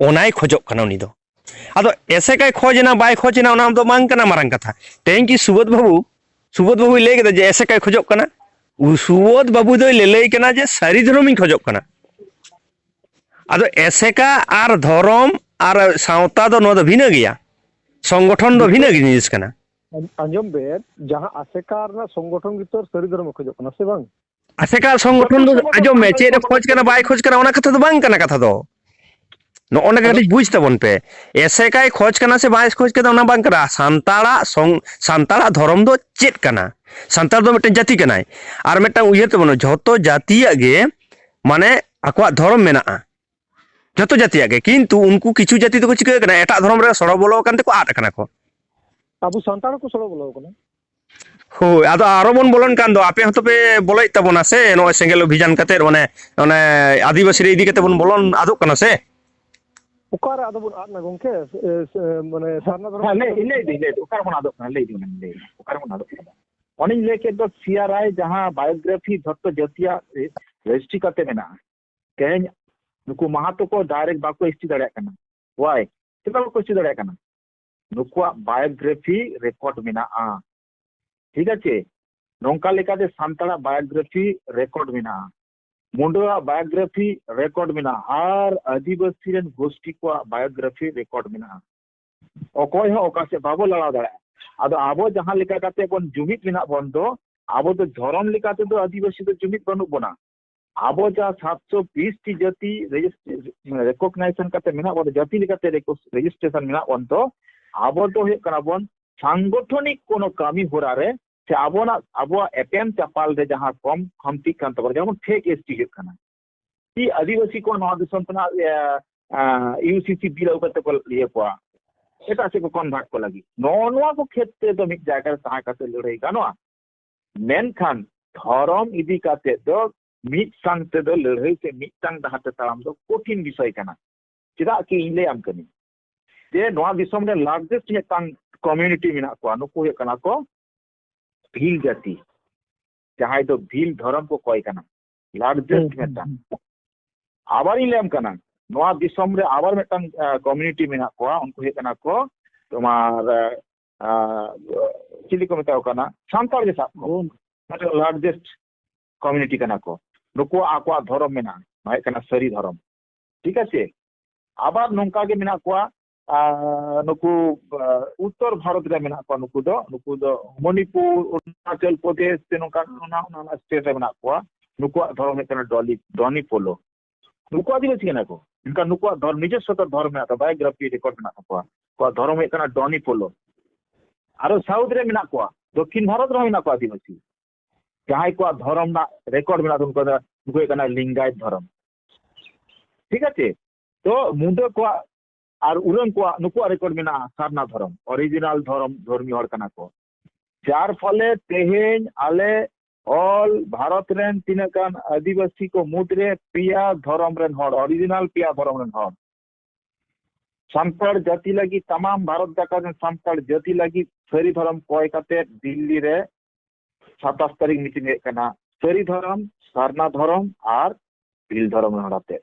ᱚᱱᱟᱭ ᱠᱷᱚᱡᱚᱜ ᱠᱟᱱᱟ ᱩᱱᱤ ᱫᱚ᱾ ᱟᱫᱚ ᱮᱥᱮᱠᱟᱭ ᱠᱷᱚᱡ ᱮᱱᱟ, ᱵᱟᱭ ᱠᱷᱚᱡ ᱮᱱᱟ, ᱚᱱᱟ ᱫᱚ ᱵᱟᱝ ᱠᱟᱱᱟ ᱢᱟᱨᱟᱝ ᱠᱟᱛᱷᱟ᱾ ᱛᱮᱦᱮᱧ ᱠᱤ ᱥᱩᱵᱳᱫ ᱵᱟᱹᱵᱩ, ᱥᱩᱵᱳᱫ ᱵᱟᱹᱵᱩᱭ ᱞᱟᱹᱭ ᱠᱮᱫᱟ ᱡᱮ ᱮᱥᱮᱠᱟᱭ ᱠᱷᱚᱡᱚᱜ ᱠᱟᱱᱟ? ᱩ-, ᱥᱩᱵᱳᱫ ᱵᱟᱹᱵᱩ ᱫᱚᱭ ᱞᱟᱹᱞᱟᱹᱭ ᱠᱟᱱᱟ ᱡᱮ ᱥᱟᱹᱨᱤ ᱫᱷᱚᱨᱚᱢᱤᱧ ᱠᱷᱚᱡᱚᱜ ᱠᱟᱱᱟ᱾ ᱟᱫᱚ ᱮᱥᱮᱠᱟ ᱟᱨ ᱫᱷᱚᱨᱚᱢ ᱟᱨ ᱥᱟᱶᱛᱟ ᱫᱚ, ᱱᱚᱣᱟ ᱫᱚ ᱵᱷᱤᱱᱟᱹ ᱜᱮᱭᱟ, ᱥᱚᱝᱜᱚᱴᱷᱚᱱ ᱫᱚ ᱵᱷᱤᱱᱟᱹ ᱜᱮ ᱡᱤᱱᱤᱥ ᱠᱟᱱᱟ᱾ ᱟᱸᱡᱚᱢ ᱵᱮᱱ, ᱡᱟᱦᱟᱸ ᱟᱥᱮᱠᱟ ᱨᱮᱱᱟᱜ ᱥᱚᱝᱜᱚᱴᱷᱚᱱ ᱜᱮᱛᱚ ᱥᱟᱹᱨᱤ ᱫᱷᱚᱨᱚᱢ ᱮ ᱠᱷᱚᱡᱚᱜ ᱠᱟᱱᱟ, ᱥᱮ ᱵᱟᱝ? ᱟᱥᱮᱠᱟ ᱥᱚᱝᱜᱚᱴᱷᱚᱱ ᱫᱚ, ᱟᱸᱡᱚᱢ ᱢᱮ, ᱪᱮᱫ ᱮ ᱠᱷᱚᱡᱽ ᱠᱟᱱᱟ, ᱵᱟᱭ ᱠᱷᱚᱡᱽ ᱠᱟᱱᱟ, ᱚᱱᱟ ᱠᱟᱛᱷᱟ ᱫᱚ ᱵᱟᱝ ᱠᱟᱱᱟ ᱠᱟᱛᱷᱟ ᱫᱚ᱾ ᱱᱚᱜᱼᱚ ᱱᱚᱰᱮ ᱠᱟᱹᱴᱤᱡ ᱵᱩᱡᱽ ᱛᱟᱵᱚᱱ ᱯᱮ, ᱮᱥᱮᱠᱟᱭ ᱠᱷᱚᱡᱽ ᱠᱟᱱᱟ ᱥᱮ ᱵᱟᱭ ᱠᱷᱚᱡᱽ ᱠᱟᱱᱟ, ᱚᱱᱟ ᱵᱟᱝ ᱠᱟᱱᱟ᱾ ᱥᱟᱱᱛᱟᱲᱟᱜ ᱥᱚᱝ-, ᱥᱟᱱᱛᱟᱲᱟᱜ ᱫᱷᱚᱨᱚᱢ ᱫᱚ ᱪᱮᱫ ᱠᱟᱱᱟ? ᱥᱟᱱᱛᱟᱲ ᱫᱚ ᱢᱤᱫᱴᱮᱱ ᱡᱟᱹᱛᱤ ᱠᱟᱱᱟᱭ᱾ ᱟᱨ ᱢᱤᱫᱴᱟᱝ ᱩᱭᱦᱟᱹᱨ ᱛᱟᱵᱚᱱ, ᱡᱷᱚᱛᱚ ᱡᱟᱹᱛᱤᱭᱟᱜ ᱜᱮ, ᱢᱟᱱᱮ, ᱟᱠᱚᱣᱟᱜ ᱫᱷᱚᱨᱚᱢ ᱢᱮᱱᱟᱜᱼᱟ, ᱡᱷᱚᱛᱚ ᱡᱟᱹᱛᱤᱭᱟᱜ ᱜᱮ᱾ ᱠᱤᱱᱛᱩ ᱩᱱᱠᱩ ᱠᱤᱪᱷᱩ ᱡᱟᱹᱛᱤ ᱫᱚᱠᱚ ᱪᱤᱠᱟᱹ ᱠᱟᱱᱟ, ᱮᱴᱟᱜ ᱫᱷᱚᱨᱚᱢ ᱨᱮ ᱥᱚᱲᱚ ᱵᱚᱞᱚ ᱟᱠᱟᱱ ᱛᱮᱠᱚ ᱟᱫ ᱟᱠᱟᱱᱟ ᱠᱚ᱾ ᱟᱵᱚ ᱥᱟᱱᱛᱟᱲ ᱦᱚᱸᱠᱚ ᱥᱚᱲᱚ ᱵᱚᱞᱚ ᱟᱠᱟᱱᱟ᱾ ᱦᱳᱭ, ᱟᱫᱚ ᱟᱨᱚ ᱵᱚᱱ ᱵᱚᱞᱚᱱ ᱠᱟᱱ ᱫᱚ, ᱟᱯᱮ ᱦᱚᱸᱛᱚ ᱯᱮ ᱵᱚᱞᱚᱭᱮᱫ ᱛᱟᱵᱚᱱᱟ ᱥᱮ, ᱱᱚᱜᱼᱚᱭ ᱥᱮᱸᱜᱮᱞ ᱚᱵᱷᱤᱡᱟᱱ ᱠᱟᱛᱮᱫ, ᱢᱟᱱᱮ, ᱚᱱᱮ ᱟᱹᱫᱤᱵᱟᱹᱥᱤ ᱨᱮ ᱤᱫᱤ ᱠᱟᱛᱮ ᱵᱚᱱ ᱵᱚᱞᱚᱱ ᱟᱫᱚᱜ ᱠᱟᱱᱟ ᱥᱮ? ᱚᱠᱟᱨᱮ ᱟᱫᱚ ᱵᱚᱱ ᱟᱫ ᱮᱱᱟ ᱜᱚᱝᱠᱮ? ᱮ, ᱥᱮ, ᱢᱟᱱᱮ ᱥᱟᱨᱱᱟ ᱫᱷᱚᱨᱚᱢ ᱦᱮᱸ, ᱞᱟᱹᱭ, ᱞᱟᱹᱭ ᱫᱟᱹᱧ, ᱞᱟᱹᱭ ᱫᱟᱹᱧ, ᱚᱠᱟ ᱨᱮᱵᱚᱱ ᱟᱫᱚᱜ ᱠᱟᱱᱟ? ᱞᱟᱹᱭ ᱫᱟᱹᱧ, ᱞᱟᱹᱭ ᱫᱟᱹᱧ, ᱚᱠᱟ ᱨᱮᱵᱚᱱ ᱟᱫᱚᱜ ᱠᱟᱱᱟ? ᱚᱱᱮᱧ ᱞᱟᱹᱭ ᱠᱮᱫ ᱫᱚ, ᱥᱤ ᱟᱨ ᱟᱭ ᱡᱟᱦᱟᱸ ᱵᱟᱭᱳᱜᱨᱟᱯᱷᱤ ᱡᱷᱚᱛᱚ ᱡᱟᱹᱛᱤᱭᱟᱜ ᱨᱮᱡᱤᱥᱴᱨᱤ ᱠᱟᱛᱮ ᱢᱮᱱᱟᱜᱼᱟ᱾ ᱛᱮᱦᱮᱧ ᱱᱩᱠᱩ ᱢᱟᱦᱟᱛᱚ ᱠᱚ ᱰᱟᱭᱨᱮᱠᱴ ᱵᱟᱠᱚ ᱮᱥ ᱴᱤ ᱫᱟᱲᱮᱭᱟᱜ ᱠᱟᱱᱟ᱾ Why? ᱪᱮᱫᱟᱜ ᱵᱟᱠᱚ ᱮᱥ ᱴᱤ ᱫᱟᱲᱮᱭᱟᱜ ᱠᱟᱱᱟ? ᱱᱩᱠᱩᱣᱟᱜ ᱵᱟᱭᱳᱜᱨᱟᱯᱷᱤ ᱨᱮᱠᱚᱨᱰ ᱢᱮᱱᱟᱜᱼᱟ᱾ ᱴᱷᱤᱠ ᱟᱪᱷᱮ? ᱱᱚᱝᱠᱟ ᱞᱮᱠᱟᱛᱮ ᱥᱟᱱᱛᱟᱲᱟᱜ ᱵᱟᱭᱳᱜᱨᱟᱯᱷᱤ ᱨᱮᱠᱚᱨᱰ ᱢᱮᱱᱟᱜᱼᱟ᱾ ᱢᱩᱰᱟᱹᱣᱟᱜ ᱵᱟᱭᱳᱜᱨᱟᱯᱷᱤ ᱨᱮᱠᱚᱨᱰ ᱢᱮᱱᱟᱜᱼᱟ, ᱟᱨ ᱟᱹᱫᱤᱵᱟᱹᱥᱤ ᱨᱮᱱ ᱜᱳᱥᱴᱤ ᱠᱚᱣᱟᱜ ᱵᱟᱭᱳᱜᱨᱟᱯᱷᱤ ᱨᱮᱠᱚᱨᱰ ᱢᱮᱱᱟᱜᱼᱟ᱾ ᱚᱠᱚᱭ ᱦᱚᱸ ᱚᱠᱟ ᱥᱮᱫ ᱵᱟᱵᱚ ᱞᱟᱲᱟᱣ ᱫᱟᱲᱮᱭᱟᱜᱼᱟ᱾ ᱟᱫᱚ ᱟᱵᱚ ᱡᱟᱦᱟᱸ ᱞᱮᱠᱟ ᱠᱟᱛᱮ ᱵᱚᱱ ᱡᱩᱢᱤᱫ ᱢᱮᱱᱟᱜ ᱵᱚᱱ ᱫᱚ, ᱟᱵᱚ ᱫᱚ ᱫᱷᱚᱨᱚᱢ ᱞᱮᱠᱟ ᱛᱮᱫᱚ ᱟᱹᱫᱤᱵᱟᱹᱥᱤ ᱫᱚ ᱡᱩᱢᱤᱫ ᱵᱟᱹᱱᱩᱜ ᱵᱚᱱᱟ᱾ ᱟᱵᱚ ᱡᱟᱦᱟᱸ ᱥᱟᱛᱥᱚ ᱵᱤᱥ ᱴᱤ ᱡᱟᱹᱛᱤ ᱨᱮᱠᱚᱜᱱᱟᱭᱡᱮᱥᱚᱱ ᱠᱟᱛᱮ ᱢᱮᱱᱟᱜ ᱵᱚᱱᱟ, ᱡᱟᱹᱛᱤ ᱞᱮᱠᱟᱛᱮ ᱨᱮᱡᱤᱥᱴᱨᱮᱥᱚᱱ ᱢᱮᱱᱟᱜ ᱵᱚᱱ ᱫᱚ, ᱟᱵᱚ ᱫᱚ ᱦᱩᱭᱩᱜ ᱠᱟᱱᱟ ᱵᱚᱱ ᱥᱟᱝᱜᱚᱴᱷᱚᱱᱤᱠ ᱠᱳᱱᱳ ᱠᱟᱹᱢᱤ ᱦᱚᱨᱟ ᱨᱮ ᱥᱮ ᱟᱵᱚᱱᱟᱜ, ᱟᱵᱚᱣᱟᱜ ᱮᱯᱮᱢ ᱪᱟᱯᱟᱞ ᱨᱮ ᱡᱟᱦᱟᱸ ᱠᱚᱢ ᱠᱷᱟᱢᱛᱤᱜ ᱠᱟᱱ ᱛᱟᱵᱚᱱᱟ, ᱡᱮᱢᱚᱱ ᱯᱷᱮᱠ ᱮᱥ ᱴᱤ ᱦᱩᱭᱩᱜ ᱠᱟᱱᱟ, ᱠᱤ ᱟᱹᱫᱤᱵᱟᱹᱥᱤ ᱠᱚ ᱱᱚᱣᱟ ᱫᱤᱥᱚᱢ ᱠᱷᱚᱱᱟᱜ, ᱮ, ᱟ, ᱤᱭᱩ ᱥᱤ ᱥᱤ ᱵᱤᱞ ᱟᱹᱜᱩ ᱠᱟᱛᱮ ᱠᱚ ᱤᱭᱟᱹ ᱠᱚᱣᱟ, ᱮᱴᱟᱜ ᱥᱮᱫ ᱠᱚ ᱠᱚᱱᱵᱷᱟᱨᱴ ᱠᱚ ᱞᱟᱹᱜᱤᱫ᱾ ᱱᱚᱜᱼᱚ ᱱᱚᱣᱟ ᱠᱚ ᱠᱷᱮᱛᱨᱮ ᱫᱚ ᱢᱤᱫ ᱡᱟᱭᱜᱟ ᱨᱮ ᱛᱟᱦᱮᱸ ᱠᱟᱛᱮ ᱞᱟᱹᱲᱦᱟᱹᱭ ᱜᱟᱱᱚᱜᱼᱟ, ᱢᱮᱱᱠᱷᱟᱱ ᱫᱷᱚᱨᱚᱢ ᱤᱫᱤ ᱠᱟᱛᱮ ᱫᱚ ᱢᱤᱫ ᱥᱟᱝ ᱛᱮᱫᱚ ᱞᱟᱹᱲᱦᱟᱹᱭ ᱥᱮ ᱢᱤᱫᱴᱟᱝ ᱰᱟᱦᱟᱨ ᱛᱮ ᱛᱟᱲᱟᱢ ᱫᱚ ᱠᱚᱴᱷᱤᱱ ᱵᱤᱥᱚᱭ ᱠᱟᱱᱟ᱾ ᱪᱮᱫᱟᱜ ᱠᱤ ᱤᱧ ᱞᱟᱹᱭᱟᱢ ᱠᱟᱹᱱᱟᱹᱧ ᱡᱮ ᱱᱚᱣᱟ ᱫᱤᱥᱚᱢ ᱨᱮ ᱞᱟᱨᱡᱮᱥᱴ ᱢᱤᱫᱴᱟᱝ ᱠᱚᱢᱤᱭᱩᱱᱤᱴᱤ ᱢᱮᱱᱟᱜ ᱠᱚᱣᱟ, ᱱᱩᱠᱩ ᱦᱩᱭᱩᱜ ᱠᱟᱱᱟ ᱠᱚ ᱵᱷᱤᱞ ᱡᱟᱹᱛᱤ, ᱡᱟᱦᱟᱸᱭ ᱫᱚ ᱵᱷᱤᱞ ᱫᱷᱚᱨᱚᱢ ᱠᱚ ᱠᱚᱭ ᱠᱟᱱᱟ, ᱞᱟᱨᱡᱮᱥᱴ ᱢᱤᱫᱴᱟᱝ᱾ ᱟᱵᱟᱨᱤᱧ ᱞᱟᱹᱭᱟᱢ ᱠᱟᱱᱟ, ᱱᱚᱣᱟ ᱫᱤᱥᱚᱢ ᱨᱮ ᱟᱵᱟᱨ ᱢᱤᱫᱴᱟᱝ ᱠᱚᱢᱤᱭᱩᱱᱤᱴᱤ ᱢᱮᱱᱟᱜ ᱠᱚᱣᱟ, ᱩᱱᱠᱩ ᱦᱩᱭᱩᱜ ᱠᱟᱱᱟ ᱠᱚ ᱛᱳᱢᱟᱨ, ᱟ, ᱪᱤᱞᱤ ᱠᱚ ᱢᱮᱛᱟ ᱠᱚ ᱠᱟᱱᱟ, ᱥᱟᱱᱛᱟᱲ ᱜᱮ ᱥᱟᱵ ᱠᱚ, ᱢᱤᱫᱴᱟᱝ ᱞᱟᱨᱡᱮᱥᱴ ᱠᱚᱢᱤᱭᱩᱱᱤᱴᱤ ᱠᱟᱱᱟ ᱠᱚ᱾ ᱱᱩᱠᱩᱣᱟᱜ ᱟᱠᱚᱣᱟᱜ ᱫᱷᱚᱨᱚᱢ ᱢᱮᱱᱟᱜᱼᱟ, ᱱᱚᱣᱟ ᱦᱩᱭᱩᱜ ᱠᱟᱱᱟ ᱥᱟᱹᱨᱤ ᱫᱷᱚᱨᱚᱢ, ᱴᱷᱤᱠ ᱟᱪᱷᱮ? ᱟᱵᱟᱨ ᱱᱚᱝᱠᱟ ᱜᱮ ᱢᱮᱱᱟᱜ ᱠᱚᱣᱟ, ᱟ, ᱱᱩᱠᱩ, ᱟ, ᱩᱛᱛᱚᱨ ᱵᱷᱟᱨᱚᱛ ᱨᱮ ᱢᱮᱱᱟᱜ ᱠᱚᱣᱟ, ᱱᱩᱠᱩ ᱫᱚ, ᱱᱩᱠᱩ ᱫᱚ ᱢᱚᱱᱤᱯᱩᱨ, ᱚᱨᱩᱱᱟᱪᱚᱞ ᱯᱨᱚᱫᱮᱥ ᱥᱮ ᱱᱚᱝᱠᱟ ᱚᱱᱟ, ᱚᱱᱟ, ᱚᱱᱟ ᱥᱴᱮᱴ ᱨᱮ ᱢᱮᱱᱟᱜ ᱠᱚᱣᱟ᱾ ᱱᱩᱠᱩᱣᱟᱜ ᱫᱷᱚᱨᱚᱢ ᱦᱩᱭᱩᱜ ᱠᱟᱱᱟ ᱰᱚᱞᱤ, ᱰᱚᱱᱤ ᱯᱳᱞᱳ᱾ ᱱᱩᱠᱩ ᱟᱹᱫᱤᱵᱟᱹᱥᱤ ᱠᱟᱱᱟ ᱠᱚ, ᱢᱮᱱᱠᱷᱟᱱ ᱱᱩᱠᱩᱣᱟᱜ ᱫᱷᱚᱨᱚᱢ, ᱱᱤᱡᱚᱥᱥᱚ ᱫᱷᱚᱨᱚᱢ ᱢᱮᱱᱟᱜ ᱛᱟᱠᱚᱣᱟ, ᱵᱟᱭᱳᱜᱨᱟᱯᱷᱤ ᱨᱮᱠᱚᱨᱰ ᱢᱮᱱᱟᱜ ᱛᱟᱠᱚᱣᱟ᱾ ᱱᱩᱠᱩᱣᱟᱜ ᱫᱷᱚᱨᱚᱢ ᱦᱩᱭᱩᱜ ᱠᱟᱱᱟ ᱰᱚᱱᱤ ᱯᱳᱞᱳ᱾ ᱟᱨᱚ ᱥᱟᱣᱩᱛᱷ ᱨᱮ ᱢᱮᱱᱟᱜ ᱠᱚᱣᱟ, ᱫᱚᱠᱠᱷᱤᱱ ᱵᱷᱟᱨᱚᱛ ᱨᱮᱦᱚᱸ ᱢᱮᱱᱟᱜ ᱠᱚᱣᱟ ᱟᱹᱫᱤᱵᱟᱹᱥᱤ, ᱡᱟᱦᱟᱸᱭ ᱠᱚᱣᱟᱜ ᱫᱷᱚᱨᱚᱢ ᱨᱮᱱᱟᱜ ᱨᱮᱠᱚᱨᱰ ᱢᱮᱱᱟᱜ ᱛᱟᱠᱚᱣᱟ, ᱩᱱᱠᱩ ᱫᱚ, ᱩᱱᱠᱩ ᱦᱩᱭᱩᱜ ᱠᱟᱱᱟ ᱞᱤᱝᱜᱟᱭᱤᱛ ᱫᱷᱚᱨᱚᱢ᱾ ᱴᱷᱤᱠ ᱟᱪᱷᱮ? ᱛᱚ ᱢᱩᱰᱟᱹ ᱠᱚᱣᱟᱜ ᱟᱨ ᱩᱨᱟᱹᱝ ᱠᱚᱣᱟᱜ, ᱱᱩᱠᱩᱣᱟᱜ ᱨᱮᱠᱚᱨᱰ ᱢᱮᱱᱟᱜᱼᱟ, ᱥᱟᱨᱱᱟ ᱫᱷᱚᱨᱚᱢ, ᱚᱨᱤᱡᱤᱱᱟᱞ ᱫᱷᱚᱨᱚᱢ, ᱫᱷᱚᱨᱢᱤᱭᱚ ᱦᱚᱲ ᱠᱟᱱᱟ ᱠᱚ᱾ ᱡᱟᱨ ᱯᱷᱚᱞᱮ ᱛᱮᱦᱮᱧ ᱟᱞᱮ ᱚᱞ ᱵᱷᱟᱨᱚᱛ ᱨᱮᱱ ᱛᱤᱱᱟᱹᱜ ᱜᱟᱱ ᱟᱹᱫᱤᱵᱟᱹᱥᱤ ᱠᱚ ᱢᱩᱫᱽᱨᱮ ᱯᱮᱭᱟ ᱫᱷᱚᱨᱚᱢ ᱨᱮᱱ ᱦᱚᱲ, ᱚᱨᱤᱡᱤᱱᱟᱞ ᱯᱮᱭᱟ ᱫᱷᱚᱨᱚᱢ ᱨᱮᱱ ᱦᱚᱲ, ᱥᱟᱱᱛᱟᱲ ᱡᱟᱹᱛᱤ ᱞᱟᱹᱜᱤᱫ, ᱛᱟᱢᱟᱢ ᱵᱷᱟᱨᱚᱛ ᱡᱟᱠᱟᱛ ᱨᱮᱱ ᱥᱟᱱᱛᱟᱲ ᱡᱟᱹᱛᱤ ᱞᱟᱹᱜᱤᱫ ᱥᱟᱹᱨᱤ ᱫᱷᱚᱨᱚᱢ ᱠᱚᱭ ᱠᱟᱛᱮ ᱫᱤᱞᱞᱤ ᱨᱮ ᱥᱟᱛᱟᱥ ᱛᱟᱹᱨᱤᱠᱷ ᱢᱤᱴᱤᱝ ᱦᱩᱭᱩᱜ ᱠᱟᱱᱟ᱾ ᱥᱟᱹᱨᱤ ᱫᱷᱚᱨᱚᱢ, ᱥᱟᱨᱱᱟ ᱫᱷᱚᱨᱚᱢ ᱟᱨ ᱵᱷᱤᱞ ᱫᱷᱚᱨᱚᱢ ᱨᱮᱱ ᱦᱚᱲ ᱟᱛᱮ᱾